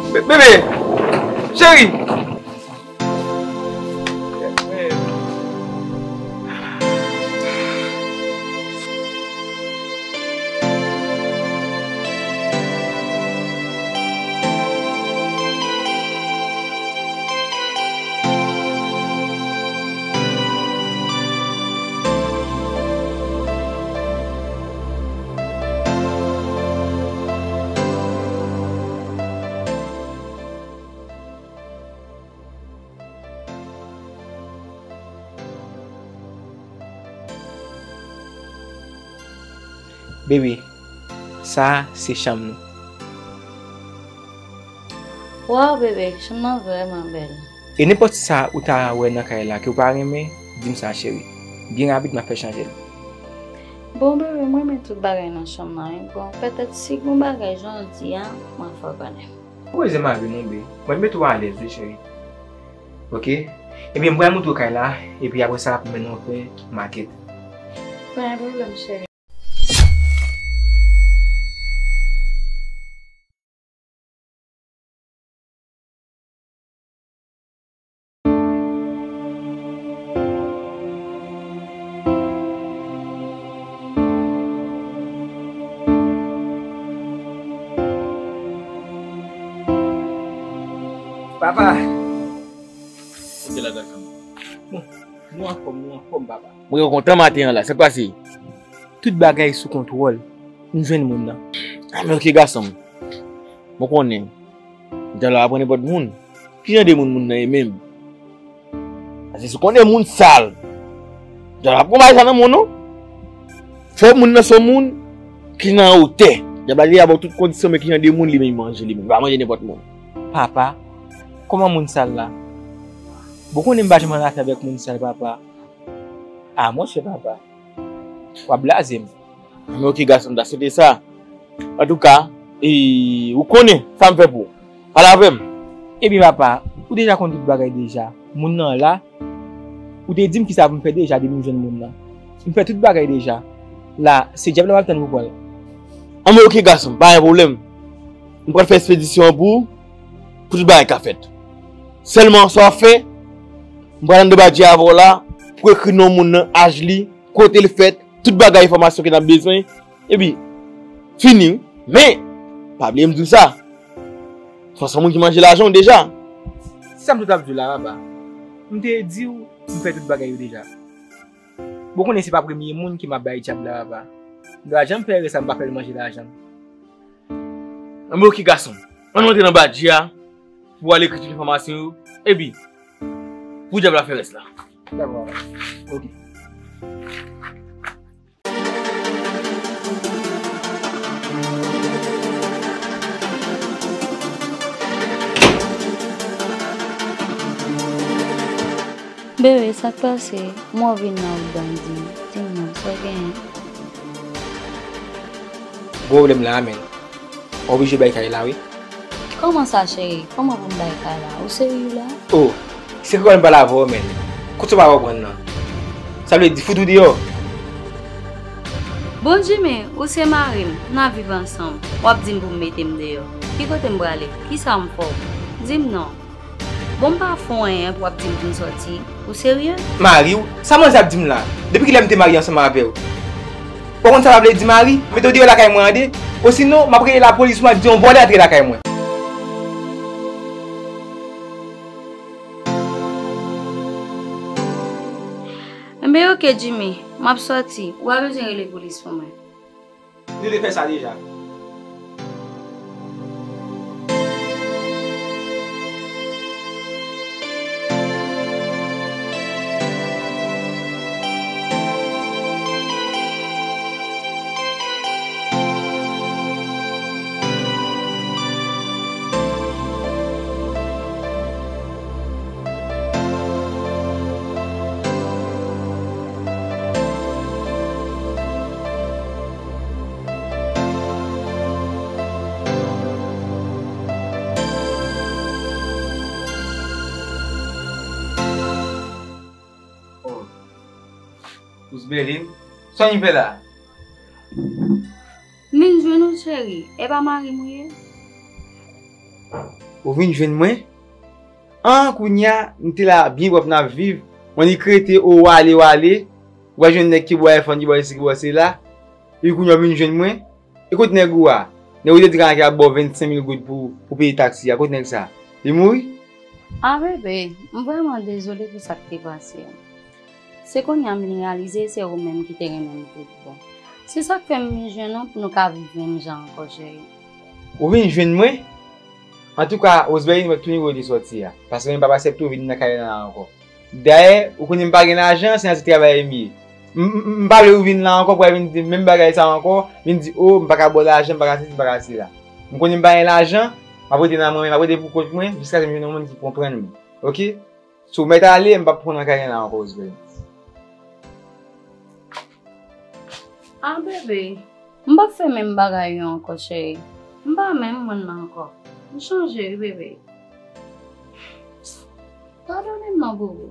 Be-, bebe, cheri. Bebe, sa a se chanm nou. Waw, bebe, chanm nan vrèman bèl. E nenpòt sa ou ta wè nan kay la ke w pa renmen, di m sa, cheri. Byen rapid, m ap fè chanje l. Bon, bebe, m renmen tout bagay nan chanm nan, wi. Bon, petèt si gon bagay jan w di a, m ap fè w konnen. Ou bezwen mare non, be. Mwen mete w alèz, wi, cheri. Oke? Ebyen, m pral montre w kay la, epi apre sa, pou mennen w fè makèt. Pa gen pwoblèm, cheri. Papa. Kote la, Dakam? Bon, nou anfòm, nou anfòm, papa. Mwen kontan maten an la, sa k pase? Tout bagay sou kontwòl. M jwenn moun nan. Ah, men oke, gason m. Mwen konnen. Djòlò ap pran nenpòt moun. Ki jan de moun moun nan ye menm? Paske si w konnen moun sal, djòlò ap pran bagay sa nan moun non. Fò moun nan se yon moun ki nan wotè. Dyab la te ka ba w tout kondisyon, men ki jan de moun li menm manje li menm. Li pa manje nenpòt moun. Papa, kòman moun sal la? Bon, konnen m pa janm annafè avèk moun sal, papa. A, monchè, papa. W ap blaze m. Men oke, gason m, ta swete sa. Antouka, e, ou konnen sa m fè pou ou. Pale avè m. Ebyen, papa, ou deja konn tout bagay deja. Moun nan la, ou te di m kisa pou m fè deja depi m jwenn moun nan. M fè tout bagay deja. La, se dyab la m ap tann pou pran l. Anben, oke, gason m, pa gen pwoblèm. M pral fè ekspedisyon an pou ou, pou tout bagay ka fèt. Sèlman, sa w ap fè, m pral anndan badji avè w la, pou ekri non moun nan, aj li, kote l fèt, tout bagay, enfòmasyon ke n ap bezwen, epi, fini, wi. Men, pa bliye m di w sa. Fò se yon moun ki manje lajan w deja. Sa m te t ap di w la, papa. M te di w, m fè tout bagay yo deja. Bon, konnen se pa premye moun ke m ap bay dyab la, papa. M pa janm fè erè sa, m pa fè l manje lajan m. Anben, oke, gason m. Ann antre nan badji a, pou w al ekri tout enfòmasyon yo, epi, pou dyab la fè rès la. Dakò, papa. Oke. Bebe, sa k pase? M wè w vin nan wout bandi. Di m non, sa w genyen? Gwo pwoblèm la, men. W oblije bay kay la, wi. Kòman sa, cheri? Kòman pou m bay kay la? Ou serye la? Oh, se kòman m pale avè w, men. Kote w pa konprann nan? Sa vle di fout ou deyò? Bon, Jimmy, ou se mari m, n ap viv ansanm. W ap di m pou m mete m deyò. Ki kote m prale? Kisa m fè w? Di m non. Bon, m pa fè w anyen pou w ap di m pou m sòti. Ou serye? Mari w? Sa manzè ap di m la? Depi kilè m te marye ansanm avè w? Ou konn sa sa vle di mari? Mete w deyò lakay mwen an de. Osinon, m ap rele lapolis, m ap di yon vòlè antre lakay mwen. Enben, oke, Jimmy, m ap sòti. Ou pa bezwen rele polis pou mwen. Nou te fè sa deja. Oh. Roseberline, sa w vin fè la? M vin jwenn ou, cheri. E pa mari m ou ye? Ou vin jwenn mwen? An, kounye a, m te la byen pwòp n ap viv. Mwen li k rete o w ale, w ale. Ou pral jwenn nèg ki bò iPhone, ki bò isi, ki bò sila. Epi kounye a w vin jwenn mwen. E kote nèg ou a? Nèg ou te di kanal ki ap ba w vennsenk mil goud pou, pou peye taksi a. Kote nèg sa? Li mouri? A, bebe, m vrèman dezole pou sa k te pase a. Se kounye a m vin reyalize se ou menm ki te renmen m tout bon. Se sa k fè m vin jwenn ou pou nou ka viv menm jan ankò, cheri. Ou vin jwenn mwen? Antouka, Roseberline, mwen tou nivo li sòti a. Paske mwen pa aksepte ou vin nan kay la ankò. Dayè, ou konnen m pa gen lajan, se nan ti travay m ye. M, m, m pa vle ou vin la ankò pou al vin di menm bagay sa ankò, vin di, o, m pa ka ba w lajan, m pa ka sesi, m pa ka sela. M konnen m pa gen lajan, m ap rete nan mwen menm, m ap rete pou kont mwen, jiskaske m jwenn yon moun ki konprann mwen. Oke? Si w mèt ale, m p ap pran nan kay la ankò, Roseberline. A, bebe, m p ap fè menm bagay yo ankò, cheri. M pa menm moun nan ankò. M chanje, wi, bebe. Padone m non, bobo.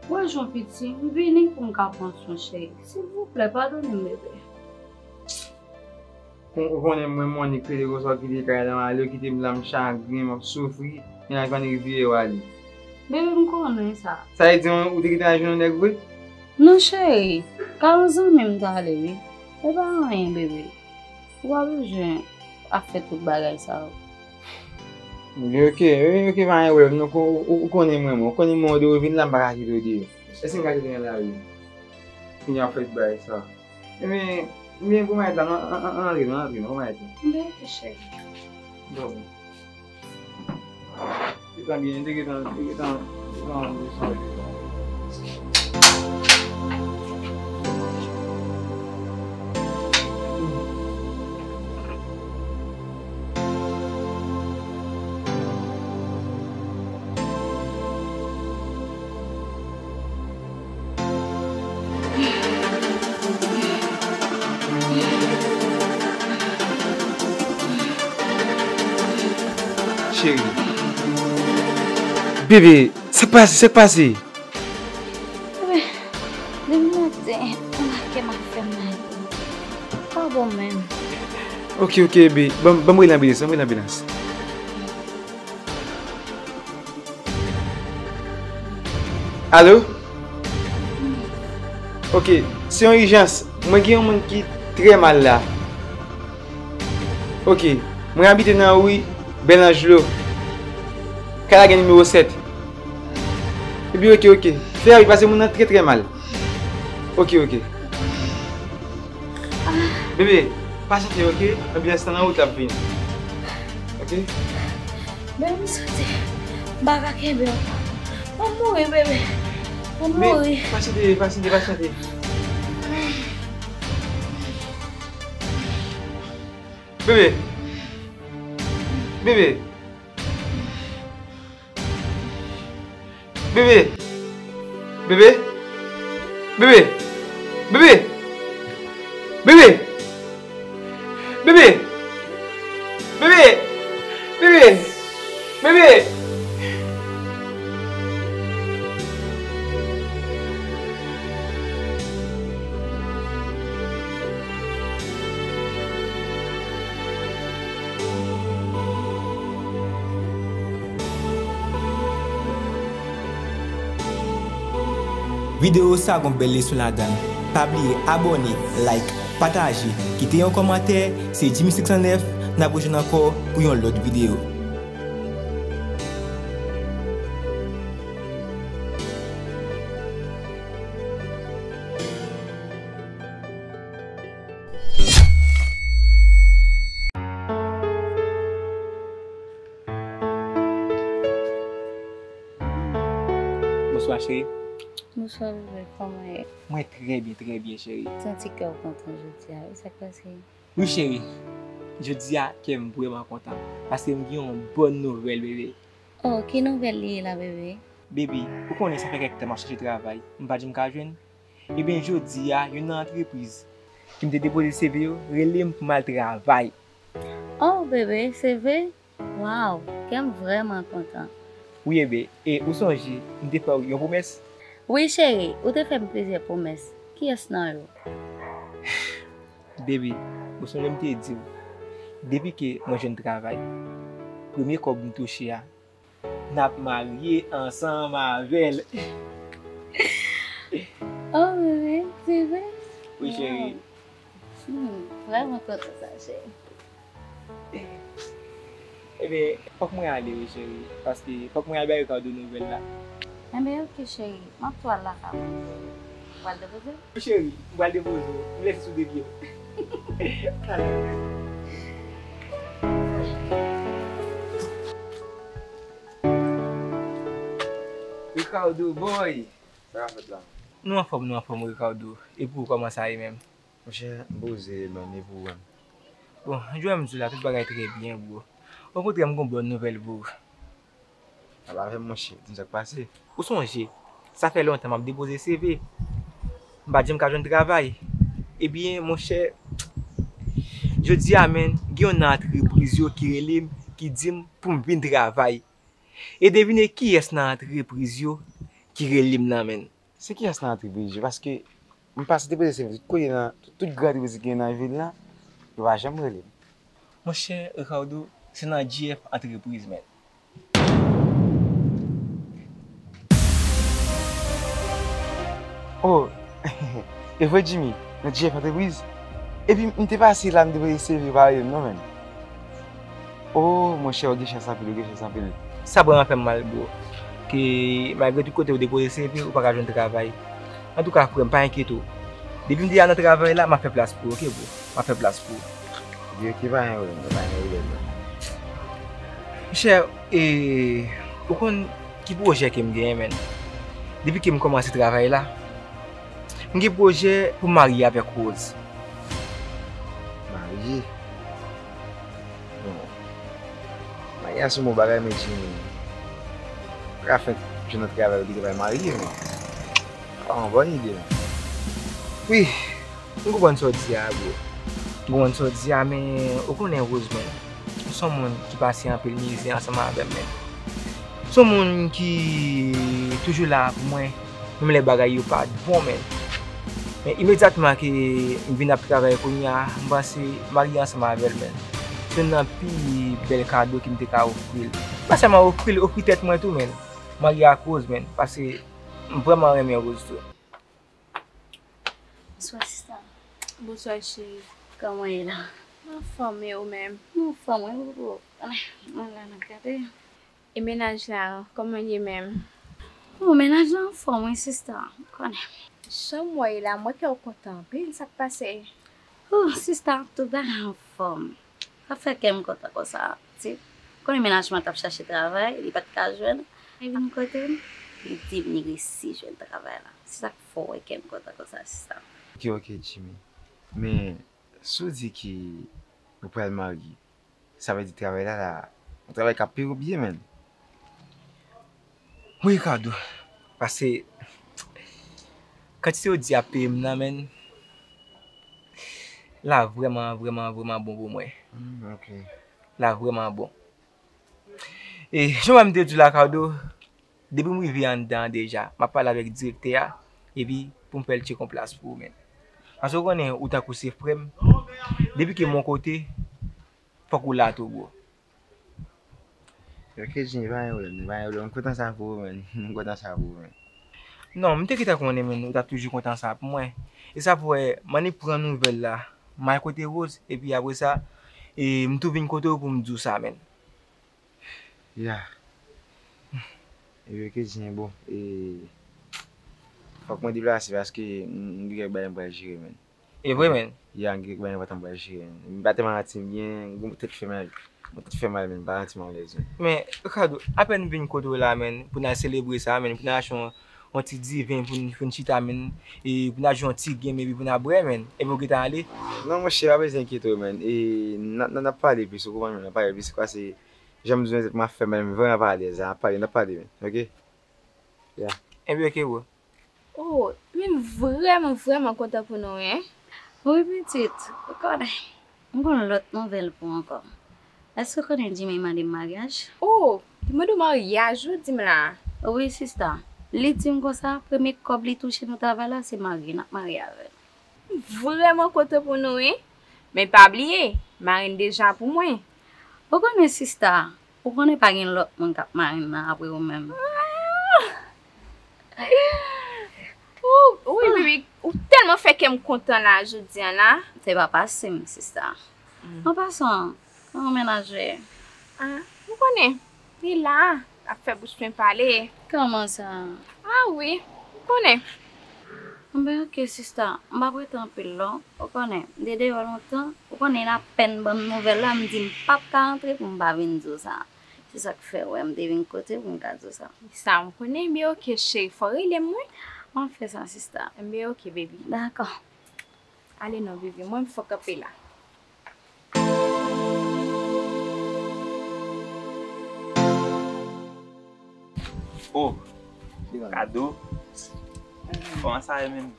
Ou wè jan w piti, m vini pou m ka pran swen w, cheri. Silvouplè, padone m, bebe. Ou konnen mwen, Monik, rele konsa, w kite kay la, m ale, w kite m la, m chagren, m ap soufri, men ak Vanny riviye w ale. Bebe, m konnen sa. Sa vle di, ou te gentan al jwenn yon nèg vre? Non, cheri, kay yon zanmi m m t ale, wi. E pa anyen, bebe. Ou pa bezwen ap fè tout bagay sa yo. Ebyen, oke, ebyen, oke, pa gen pwoblèm, non, ou, ou, ou konnen mwen, mwen, ou konnen mwen, ou vin la, m pa ka kite w deyò. Èske m ka kite w nan lari? Kounye a w fè tout bagay sa. Ebyen, ebyen, kòman e la? An, an, an, antre, non, antre, non, kòman e la? Mwen oke, cheri. Bon. Se pa byen, te gentan, te gentan, te gentan, te gentan. Cheri. Bebe, sa k pase, sa k pase? Bebe, depi maten, anba kè m ap fè m mal. Pa bon menm. Ok, ok, bebe. Ban, ban m rele anbilans, ban m rele anbilans. Alo? Ok, se yon ijans. Mwen gen yon moun ki trè mal la. Ok, mwen abite nan ri Bèl Anjlo. Kay la gen nimewo sèt. Epi ok, ok. Fè rapid paske moun nan trè, trè mal. Ok, ok. Bebe, pa chante, ok? Anbilans lan nan wout, l ap vini. Ok? Bebe, m soti. M pa ka kenbe ankò. M ap mouri, bebe. M ap mouri. Pa chante, pa chante, pa chante. Bebe. Bebe. Bebe. Bebe. Bebe. Bebe. Bebe. Bebe. Bebe. Bebe. Bebe. Videyo sa gon bèl leson ladan l. Pa bliye abòne, like, pataje, kite yon kòmantè. Se Jimmy six cent neuf, n ap rejwenn ankò pou yon lòt videyo. Bonswa, cheri. Bonswa, bebe. Kòman w ye? Mwen trè byen, trè byen, cheri. Santi kè w kontan jodi a, wi, sa k pase? Wi, cheri. Jodi a, kè m vrèman kontan, paske m gen yon bòn nouvèl, bebe. Oh, ki nouvèl li ye la, bebe? Bebe, ou konnen sa fè kèk tan m ap chèche travay, m pa janm ka jwenn. Ebyen, jodi a, youn nan antrepriz ki m te depoze C V yo rele m pou m al travay. Oh, bebe, se vre? Waw, kè m vrèman kontan. Wi, bebe, e ou sonje, m te fè w yon pwomès? Wi, cheri, ou te fè m plizyè pwomès. Kiyès nan yo? Bebe, ou sonje m te di w, depi ke mwen jwenn travay, premye kòb m touche a, n ap marye ansanm avè l. Oh, bebe, se vre? Wi, cheri. Hmm, vrèman kontan sa, cheri. Ebyen, fòk mwen ale, wi, cheri, paske fòk mwen al bay Ricardo nouvèl la. Enben, ok, cheri, m ap tou al lakay mwen. Ou pral depoze? Wi, cheri, m pral depoze w. M lèse sou de pye m. Talè. Ricardo, boy! Sa k ap fèt la? Nou anfòm, nou anfòm, Ricardo. E pou ou, kòman sa ye menm? Monchè, m poze, man, e pou ou menm? Bon, jan m di w la, tout bagay trè byen, bro. Okontrè, m gon bòn nouvèl pou ou. Pale avè m, monchè, di m sa k pase. Ou sonje, sa fè lontan m ap depoze C V. M pa t janm ka jwenn travay. Ebyen, monchè, jodi a, menm, gen youn nan antrepriz yo ki rele m, ki di m pou m vin travay. E devine kiyès nan antrepriz yo ki rele m nan, menm. Se kiyès nan antrepriz yo? Paske m pase depoze C V tout kote nan tout, tout gran antrepriz ki gen nan vil la, yo pa janm rele m. Monchè Ricardo, se nan G F antrepriz, menm. Oh, e vre, Jimmy, nan G F antrepriz? Epi m te pase la, m depoze C V, yo pa rele m non, menm. Oh, monchè, ou gen chans anpil, ou gen chans anpil. Sa vrèman fè m mal, bro. Ke malgre tout kote ou depoze C V, ou pa ka jwenn travay. Antouka, frè m, pa enkyete w. Depi m deja nan travay la, m ap fè plas pou ou, ok, bro? M ap fè plas pou ou. Ebyen, ok, pa gen pwoblèm, pa gen pwoblèm, non. Monchè, e, ou konn ki pwojè ke m genyen, menm? Depi ke m kòmanse travay la, m gen pwojè pou m marye avèk Rose. Marye? Bon. Marye a se yon bon bagay, men Jimmy, ou ka fenk jwenn yon travay, ou gentan pral marye, men. Se pa yon bòn ide, men. Wi, m konprann sa w di a, bro. M konprann sa w di a, men ou konnen Rose, men. Ou se yon moun ki pase anpil mizè ansanm avè m, men. Se yon moun ki toujou la pou mwen, menm lè bagay yo pa t bon, men. Men imedyatman ke m vin ap travay kounye a, m panse marye ansanm avè l, men. Se youn nan pi bèl kado ke m te ka ofri l. Pa sèlman ofri l, ofri tèt mwen tou, men. Marye ak Rose, men. Paske m vrèman renmen Rose tou. Bonswa, sista. Bonswa, cheri. Kòman w ye la? Anfòm, e ou menm? Mwen anfòm, wi, bobo. Mwen la nan gade. E mennaj la, kòman l ye menm? O, mennaj la anfòm, wi, sista. Ou konnen. Jan m wè w ye la, m wè kè w kontan anpil. Sa k pase? O, sista, tout bagay anfòm. Sa fè kè m kontan konsa. Ti, konnen mennaj mwen t ap chache travay, li pa t ka jwenn. Li vin kote m, li di m li resi jwenn travay la. Se sa k fè w wè kè m kontan konsa, sista. Ok, ok, Jimmy. Men, si w di ke ou pral marye, sa vle di travay la, la, yon travay k ap peye w byen, menn. Wi, Ricardo. Paske, kantite yo di ap peye m nan, menn, la vrèman, vrèman, vrèman bon pou mwen. Hmm, ok. La vrèman bon. E, jan m te di w la, Ricardo, depi m rive anndan an deja, m ap pale avèk direktè a, epi pou m fè l tcheke yon plas pou ou, menn. Paske ou konnen, ou tankou se frè m, depi ke m yon kote, fòk ou la tou, bro. Ok, Jimmy, pa gen pwoblèm, pa gen pwoblèm. M kontan sa pou ou, menn. M kontan sa pou ou, menn. Non, m te gentan konnen, menn, ou t ap toujou kontan sa pou mwen. E sa pou wè, m annik pran nouvèl la. M al kote Rose, epi apre sa, e, m tou vin kote w pou m di w sa, menn. Ya. Epi, ok, Jimmy, bon, e, fòk mwen deplase paske m, m gen kèk bagay m pral jere, menn. E vre, menn. Ya, m gen kèk bagay enpòtan m pral jere, menn. M pa tèlman santi m byen, m tèt fè mal. Mwen tèt fè mal, menn, m pa santi m alèz, menn. Men, Ricardo, apèn m vin kote w la, menn, pou n al selebre sa, menn, pou n al achte yon, yon ti diven pou n, pou n chita, menn, e pou n al jwe yon ti game, epi pou n al bwè, menn, epi w gentan ale. Non, monchè, pa bezwen enkyete w, menn. E, n a, n a, n ap pale plis, ou konprann, menn, n ap pale plis, paske jan m di w, tèt mwen ap fè mal, m vrèman pa alèz, n ap pale, n ap pale, menn, ok? Ya. Epi, ok, bro. Oh, men m vrèman, vrèman kontan pou nou, wi. Wi, pitit, ou konnen. M gon lòt nouvèl pou ou ankò. Èske w konnen Jimmy mande m maryaj? Oh, li mande w maryaj, ou di m la? Wi, sista. Li di m konsa, premye kòb li touche nan travay la, se marye, n ap marye avè l. M vrèman kontan pou nou, wi. Men pa bliye, marenn deja pou mwen. Ou konnen, sista, ou konnen pa gen lòt moun k ap marenn nan apre ou menm. Ah! Ou, wi, baby, ou tèlman fè kè m kontan la, jodi a la. Se pa pase m, sista. Mm. An pasan, kòman mennaj ou ye? Ah, ou konnen, li la, ap fè bouch mwen pale. Kòman sa? Ah wi, ou konnen. Anben, ok, sista, m p ap rete anpil non, ou konnen, m te deyò lontan, ou konnen, l apèn ban m nouvèl la, m di m p ap ka rantre pou m pa vin di w sa. Se sa k fè, w wè, m te vin kote w pou m ka di w sa. Sa m konnen, ebyen, ok, cheri, fò w rele m, wi. M ap fè sa, sista. Ebyen, ok, baby. Dakò. Ale non, baby, mwen, m fò kanpe la. Oh, kado. Kòman sa ye menm?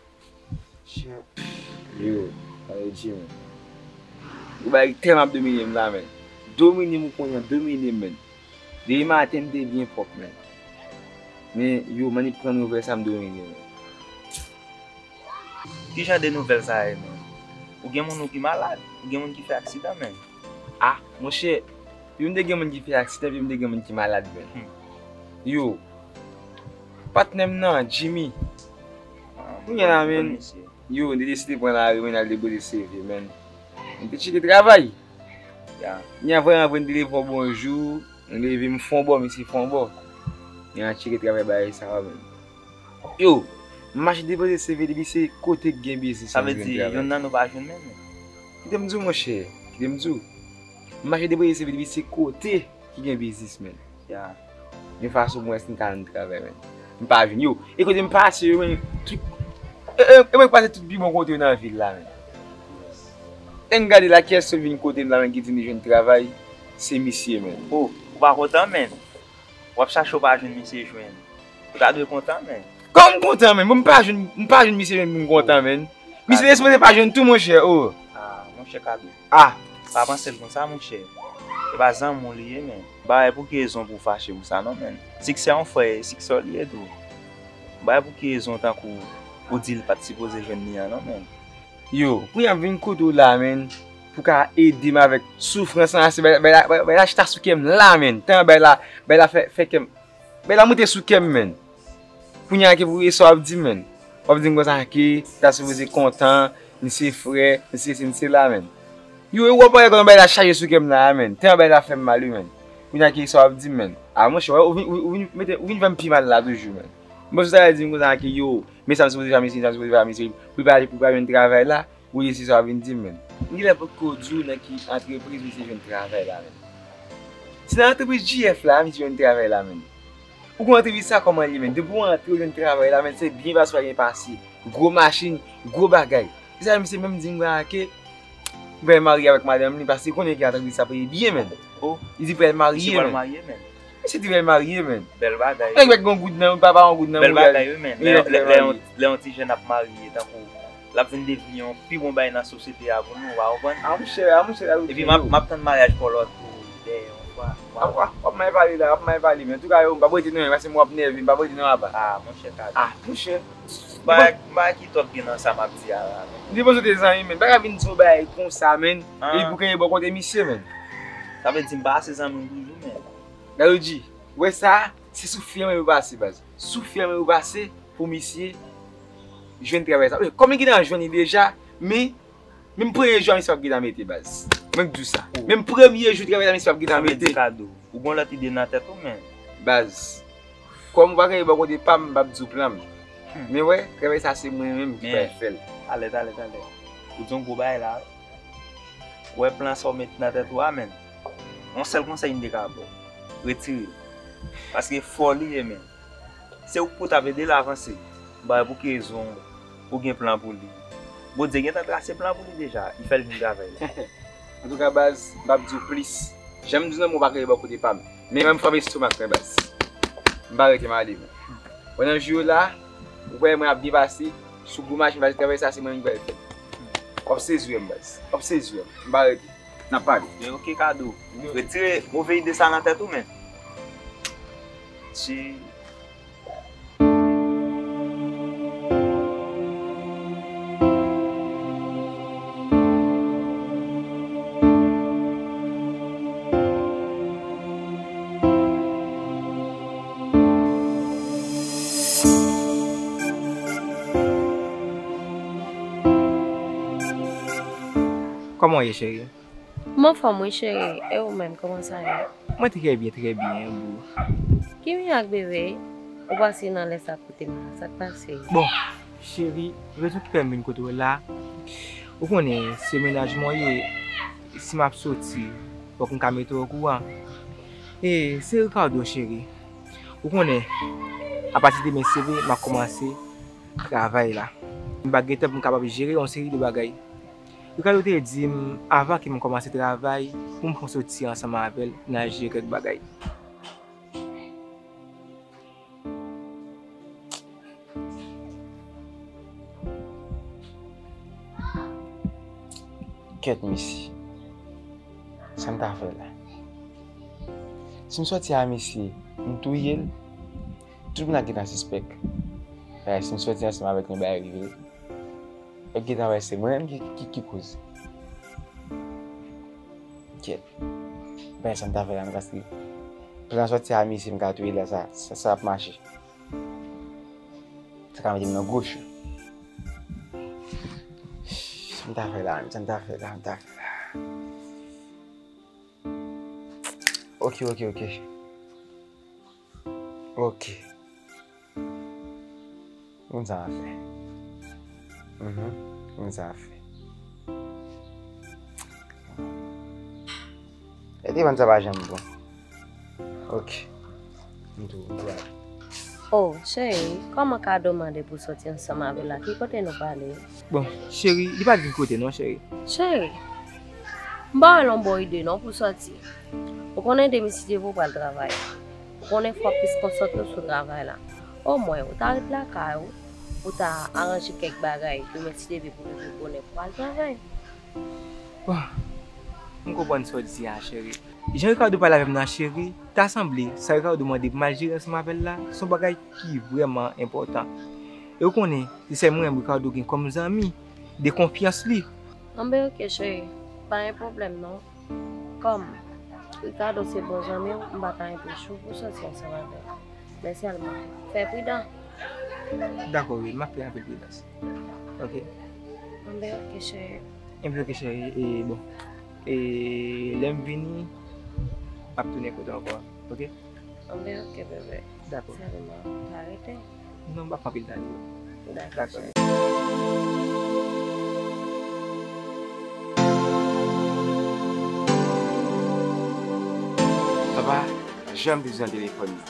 Yo, sa vle di, men. Ou bay tèlman ap domine m la, men. Domine m, ou konnen, domine m, men. Depi maten, m te byen pwòp, men. Men, yo, m annik pran nouvèl sa, m domine, men. Ki jan de nouvèl sa ye, men? Ou gen moun ou ki malad, ou gen moun ki fè aksidan, men. Ah, monchè, yo, m te gen moun ki fè aksidan, epi m te gen moun ki malad, men. Hmm. Yo, patnè m nan, Jimmy. Ah, kounye a la, men. Yo, m te deside pran lari, men, al depoze C V, men. M te tcheke travay. Ya. Kounye a, vrèman vre, m te leve yon bonjou, m leve, m fè yon bò, misye fè yon bò. Kounye a, tcheke travay bagay sa yo, men. Yo, m mache depoze C V depi se kote k gen biznis. Sa vle di, youn nan nou pa jwenn menm? Kite m di w, monchè. Kite m di w. M mache depoze C V depi se kote ki gen biznis, men. Ya. Yon fason pou mwen si m ka jwenn travay, men. M pa jwenn. Yo, e kote m pase yo, men, tout, e, e, e mwen k pase tout pi bon kote yo nan vil la, men. Lè n gade la, kiyès ki vin kote m la, men, ki di m li jwenn travay, se misye, men. Oh, ou pa kontan, men? W ap chache, w pa jwenn, misye jwenn. Ou ta dwe kontan, men. Kòman m kontan, men? Bon, m pa jwenn, m pa jwenn misye jwenn pou m kontan, men. Misye te sipoze pa jwenn tou, monchè, oh. Ah, m Monchè Kado. Ah! Pa panse l konsa, monchè. E pa zanmi w li ye, men. M pa wè pou ki rezon pou w fache pou sa, non, men. Siksè yon frè, siksè w li ye tou. M pa wè pou ki rezon tankou ou di l pa t sipoze jwenn li an, non, men. Yo, kounye a m vin kote w la, men. Pou ka ede m avèk soufrans lan, se bay, bay, bay, bay la chita sou kè m la, men. Tan bay la, bay la fè, fè kè m Bèl la moute sou kè m, menn. Kounye a ke pou e sa w ap di m, menn. W ap di m konsa ke ta sipoze kontan, m se frè, m se si, m se la, menn. Yo, e w ap wè kòman bèl la chaje sou kè m la, menn. Tèlman bèl la fè m mal, wi, menn. Kounye a ke sa w ap di m, menn. A, monchè, ou vin, ou, ou vin mete, ou vin fè m pi mal la toujou, menn. M panse w ta di m konsa ke yo, men sa m sipoze fè a misye, sa m sipoze fè a misye, pou li pa, pou li pa jwenn travay la. Ou ye se sa w vin di m, menn. M genlè potko di w nan ki antrepriz misye jwenn travay la, menn. Se nan antrepriz J F la misye jwenn travay la, menn. Ou konn antrepriz sa kòman l ye, menn. Depi w antre w jwenn travay la, menn, se byen pase w byen pase. Gwo machin, gwo bagay. Se sa misye menm di m la ke li pral marye avèk madanm li paske li konnen ke antrepriz sa peye byen, menn. Oh. Li di li pral marye, menn. Misye pral marye, menn. Misye te fè marye, menn. Bèl bagay. Nèg mèt gen yon goud nan, papa yon goud nan. Bèl bagay, wi, menn. Lè, lè, lè yon, lè yon ti jèn ap marye, tankou, l ap vin devni yon pi bon bagay nan sosyete a pou nou, w a konprann? A, monchè, a, monchè, la, epi m ap, m ap tann maryaj pa w lòt tou, dèyè, yon fwa. W a, w a, w ap mal pale la, w ap mal pale, men. Antouka, yo, m p ap rete non, paske m w ap nève, m p ap rete non apa. A, monchè, Kado. A, monchè. Bagay, bagay ki twòp gen nan sa m ap di a la, menn. Li bon, se te zanmi, menn. Pa ka vin di yon bagay konsa, menn. Epi pou kenbe bò kote misye, menn. Sa vle di m pa ase zanmi w toujou, menn. Gade, ou di, ou wè sa, se sou fè mwen yo pase, baz. Sou fè mwen yo pase pou misye jwenn travay sa. Wi, kòm li gentan jwenn li deja, men, menm premye jou a misye p ap gentan mete, baz. Mwen k di w sa. Oh. Menm premye jou travay la, misye p ap gentan mete. Sa vle di, Kado, ou gon lòt ide nan tèt ou, menn. Baz, kòm ou pa genyen bò kote pa m, m p ap di w plan m. Hmm. Men wè, travay sa se mwen menm ki pral fè l. Talè, talè, talè. Ou di yon gwo bagay la, wi. Ou wè plan sa w met nan tèt ou a, menn. Yon sèl konsèy m te ka ba w. Retire l. Paske fò li ye, menn. Se ou k pou t ap ede l avanse. M pa wè pou ki rezon ou gen plan pou li. Bondye gentan trase plan pou li deja. Li fè l vin travay la. Antouka, baz, m p ap di w plis. Jan m di w nan, mwen pa kanpe bò kote pa m. Men mwen m frape estomak mwen, baz. M pa rete m ale, non. Pandan jou yo la, ou wè mwen ap byen pase, sou gwo machin, baz, travay sa se mwen menm ki pral fè l. W ap sezi wè m, baz. W ap sezi wè m. M pa rete. N ap pale. Men oke, Kado. Retire move ide sa nan tèt ou, menn. Ti Kòman w ye, cheri? M anfòm wi, cheri. E ou menm, kòman sa ye? Mwen trè byen, trè byen, boo. Ki mirak, bebe? Ou pase nan lè sa kote m la, sa k pase? Bon, cheri, rezon ki fè m vin kote w la, ou konnen, se mennaj mwen ye, si m ap soti, fòk m ka mete w okouran. E se Ricardo, cheri. Ou konnen, apati demen, se vre, m ap kòmanse travay la. M pa gen tan pou m kapab jere yon seri de bagay. Ricardo te di m, avan ke m kòmanse travay, pou m pran soti ansanm avè l, n al jere kèk bagay. Kèt, mesye. Sa m ta fè la? Si m sòti a misye, m touye l, tout moun ap gentan sispèk. Paske si m sòti ansanm avèk yon bagay rive, yo gentan wè se mwen menm ki, ki, ki koze. Kèt. Ben, sa m ta fè la, m paske plan sòti a misye, m ka touye l la, sa, sa, sa ap mache. Sa ka mete m nan gwo cho. Sa m ta fè la, sa m ta fè la, sa m ta fè la. Ok, ok, ok. Ok. M konn sa m ap fè. Mhm. M konn sa m ap fè. E te vann sa pa janm bon. Ok. M tou, m tou ale. Oh, cheri, kòman Kado mande pou soti ansanm avè l la? Ki kote nou prale? Bon, cheri, li pa t vin kote non, cheri. Cheri, m ba w yon bon ide non pou soti. Ou konnen demen si Dye vle w pral travay. Ou konnen fò w plis konsantre w sou travay la. Omwen, ou ta ret lakay ou, ou ta aranje kèk bagay, demen si Dye vle pou w leve bonè pou w al travay. Bon, m konprann sa w di a, cheri. Jan Ricardo pale avè m nan, cheri, ta sanble sa Ricardo mande pou m al jere ansanm avè l la, se yon bagay ki vrèman enpòtan. E ou konnen, se sèl mwen menm Ricardo gen kòm zanmi de konfyans li. Anben, oke, cheri. Pa gen pwoblèm, non. Kòm Ricardo se bon zanmi w, m pa ta anpeche w pou soti ansanm avè l. Men sèlman, fè pridan. Dakò, wi, m ap fè anpil pridans. Oke. Anben, oke, cheri. Anben, oke, cheri. E, bon. E, lè m vini, m ap tounen kote w ankò. Oke? Anben, oke, bebe. Dakò. Sèlman, pa rete. Non, m pa pran anpil tan, non. Dakò, dakò, cheri. Papa, jan m te di nan telefòn nan,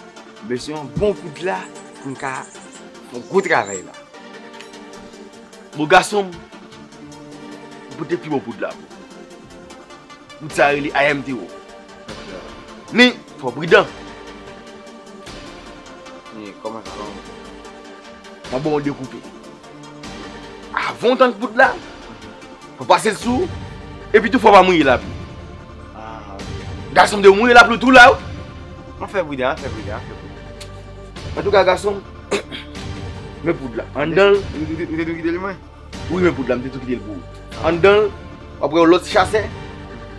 m bezwen yon bon poud la pou m ka fè yon gwo travay la. Bon, gason m, m pote pi bon poud la pou ou. Poud sa rele I M T O. Men, fò w pridan. Men, kòman sa, kòman? M ap ba w dekoupe. Avan w tann poud la, fò w pase l sou ou, epi tou fò w pa mouye lapli. Ah, ok. Gason m, de w mouye lapli tou la, wi. M ap fè pridan, m ap fè pridan, m ap fè pridan. Antouka, gason m, men poud la. Anndan l. Ou te, ou te, ou te tou kite li, mwen? Wi, men poud la, m te tou kite l pou ou. Anndan l, w ap wè yon lòt chasè,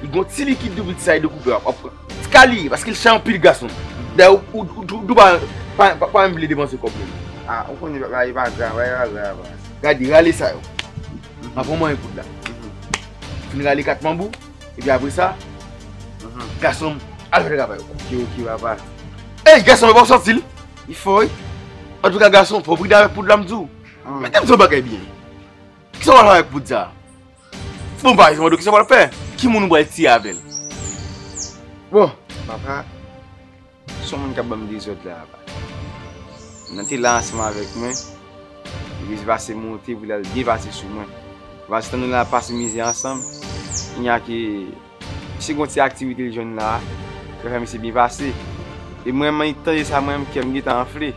li gen yon ti likid doubout sa, e dekoupe, w ap, w ap pran. Ti ka li ye, paske l chè anpil, gason. Dayè, ou, ou, ou, ou, ou pa, pa, pa, pa menm vle depanse kòb menm. Ah, ou konnen bagay pa grav, bagay pa grav. Gade, rale sa yo. M ap pran mwen poud la. Fin rale kat manbo, epi apre sa, gason m, al fè travay ou. Ok, ok, papa. Ey, gason m, e pa w santi l? Li fò, wi. Antouka, gason, fò w pridan avèk poud la, m di w. Mete m di yon bagay byen. Kisa w pral fè avèk poud sa? Bon, pa egzanp, kisa w pral fè? Ki moun ou pral tiye avè l? Bon, papa, se yon moun k ap ban m dezòd la, papa. Nan te la ansanm avèk mwen, li pase monte pou l al byen pase sou mwen. Papa, se tann nou la pase mizè ansanm, kounye a ke misye gen yon ti aktivite l jwenn la, l fè misye byen pase. E mwen, mwen tande sa, mwen menm, kè m gentan anfle.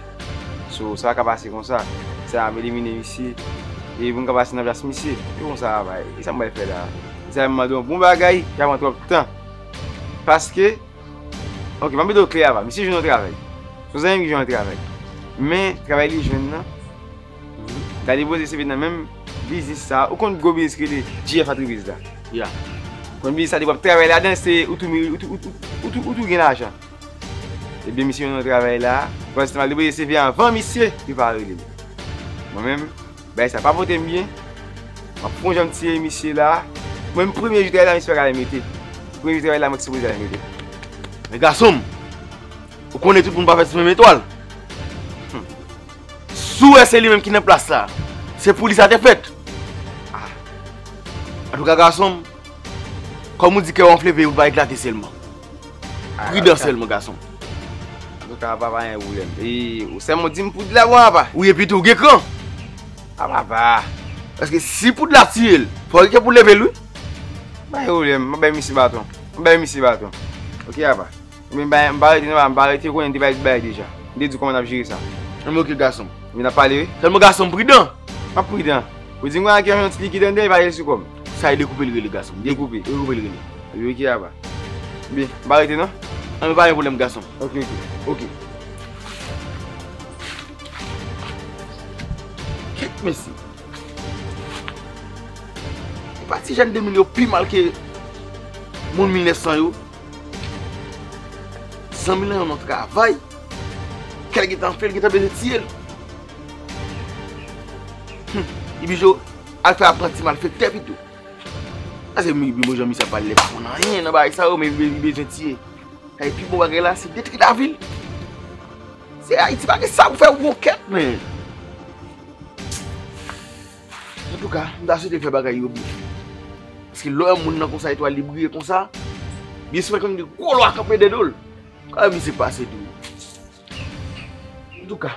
So, sa pa ka pase konsa. Sa ap elimine misye. E pou m ka pase nan plas misye. E konsa, papa, e sa m pral fè la? Sa m mande yon bon bagay, ki ap pran twòp tan. Paske, ok, m ap mete w klè, papa. Misye jwenn yon travay. Se yon zanmi m ki jwenn yon travay. Men, travay li jwenn nan, L al depoze C V nan menm biznis sa. Ou konn gwo biznis ki rele G F Entreprise la? Ya. Konn biznis sa, depi w ap travay ladan, se ou tou, ou tou, ou tou, ou tou, ou tou gen lajan. Ebyen, misye jwenn yon travay la. Pandan l al depoze C V anvan misye, yo pa rele l. Mwen menm, bagay sa pa pote m byen. M ap fè yon jan m tiye misye la. Mwen menm, premye jou travay la, misye pa ka al mete. Premye jou travay la, mwen ki sipoze al mete. Men gason m, ou konnen tout moun pa fèt sou menm etwal. Si w wè se li menm ki nan plas la, se pou li sa te fèt. Ah. Antouka, gason m, kòm ou di kè w anfle, veye pou l pa eklate sèlman. Ah, pridan sèlman, gason m. Antouka, papa, pa gen pwoblèm. E, ou sèlman di m poud la, bon, papa. Wi, epi tou, ou gen kran. Ah, papa. Paske si poud la tiye l, fò gen kè pou leve l, wi. Pa gen pwoblèm, m ap bay misye baton. M ap bay misye baton. Ok, papa. Ebyen, m pa, m pa rete non, m pa rete, ou konnen m te bay tout bagay deja. M te di w kòman n ap jere sa. Anben, ok, gason m. Ebyen, n ap pale, wi. Sèlman, gason m, pridan. M ap pridan. Ou di m gen yon ti likid anndan, e pa jere sou kò m. Sa e dekoupe l rele, gason m. Dekoupe. Dekoupe l rele. Ebyen, ok, papa. Ebyen, m pa rete non. Anben, pa gen pwoblèm, gason m. Ok, ok. Ok. Kèt mesye. E pa ti jèn de mil yo pi mal ke moun mil nèf san yo. Zanmi l nan yon travay. Kè l gentan fè, l gentan bezwen tiye l. Hum, li bijo al fè apranti malfektè pito. Sa se mi, mi, bon jan misye ap pale, li pa konn anyen nan bagay sa yo, men li, li bezwen tiye. Sa e pi bon bagay la, se detwi lavi l. Se Ayiti, pa gen sa pou fè, ou gon kèt, men. Antouka, m ta swete fè bagay yo byen. Paske lè w wè moun nan konsa, etwal li briye konsa, byen souvan konn gen gwo lwa kanpe dèyè do l. Kòman misye pase tou? Antouka.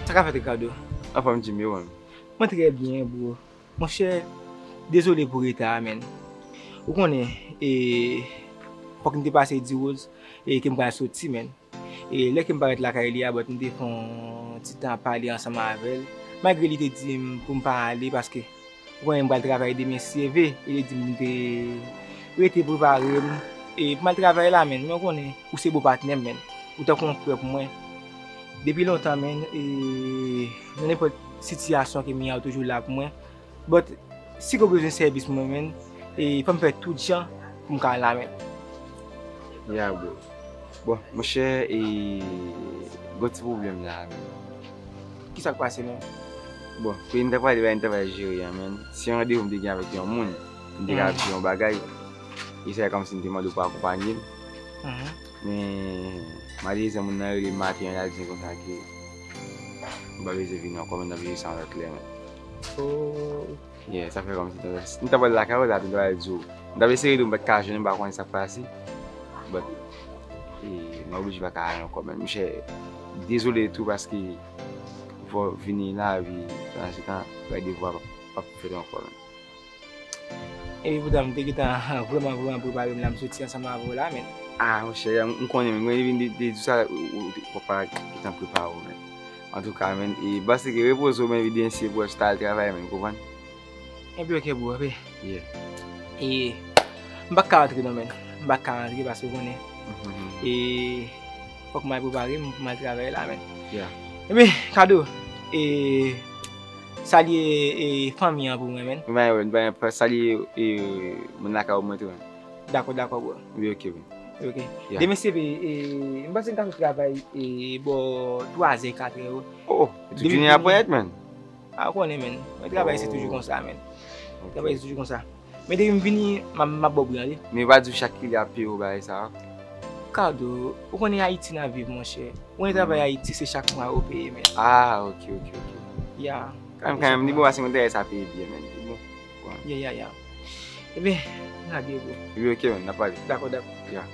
Sa ka fèt, Ricardo? Anfòm, Jimmy, ou menm? Mwen trè byen, bro. Monchè, dezole pou reta a, menn. Ou konnen, e, fòk m te pase di Rose, e, ke m pral soti, menn. E lè ke m parèt lakay li a, but m te fè yon ti tan ap pale ansanm avè l. Malgre li te di m pou m pa ale paske Ou konnen m pral travay demen si Dye vle, e li di m pou m te rete prepare m, e pou m al travay la, menn. Men ou konnen, ou se bon patnè m, menn. Ou tankou yon frè pou mwen. Depi lontan, menn, e nan nenpòt sitiyasyon ke m ye a, ou toujou la pou mwen. But, si ke w bezwen sèvis mwen, menn, e fò m fè tout jan pou m ka la, menn. Ya, bro. Bon, monchè, e, gon ti pwoblèm la, menn. Kisa k pase, menn? Bon, kote m ta prale, bagay m ta pral jere a, menn. Se yon randevou m te gen avèk yon moun, m te ka ap di yon bagay. E se kòmsi m te mande w pou akonpanye m. Men, malerezman, moun nan rele m maten an, l al di m konsa ke m pa bezwen vini ankò, menn, n ap jere sa yon lòt lè, menn. Oh. Yeah, sa fè kòmsi m ta, m ta pral lakay ou la, m ta pral di w. M t ap eseye di w m pa t ka jwenn ou, m pa konnen sa k pase. But, e, m oblije pa ka ale ankò, men monchè, dezole tou paske fò w vini la, epi pandan se tan, randevou a p ap, p ap fèt ankò, men. Epi poutan, m te gentan vrèman, vrèman prepare m la, m soti ansanm avè w la, men. Ah, monchè, m, m konnen, men mwen vin de, de di sa, ou, ou, ou pa gentan prepare w, men. Antouka, men, e, m panse ke repoze w, men, epi demen si Dye vle pou w ta al travay, men, ou konprann? Epi, ok, bro, epi. Yeah. E, m pa ka antre non, men. M pa ka antre paske w konnen. Mhm. E, fòk m al prepare m pou m al travay la, men. Yeah. Epi, Kado, e, salye, e, fanmi an pou mwen, men. Mwen, mwen, mwen, salye, e, moun lakay ou mwen tou, men. Dakò, dakò, bro. Wi, ok, wi. Ok. Yeah. Demen si Dye vle, e, m panse m ka sot travay, e, bò twa zè, kat è, wi. Oh, oh, ou tou jounen ap pran nèt, men. Ah, ou konnen, men. Mwen travay se toujou konsa, men. Ok. Travay se toujou konsa. Men depi m vini, m ap, m ap ba w bri an, wi. Men pa di w chak kilè ap peye w bagay sa a. Kado, ou konnen Ayiti n ap viv, monchè. Ou konnen travay Ayiti, se chak mwa yo peye, men. Ah, ok, ok, ok. Ya. Kanmenm, kanmenm, li bon paske mwen travay sa peye byen, men. Li bon. Ya, ya, ya. Ebyen, n a byen, bro. Wi, ok, men, n ap pale. Dakò, dakò. Ya.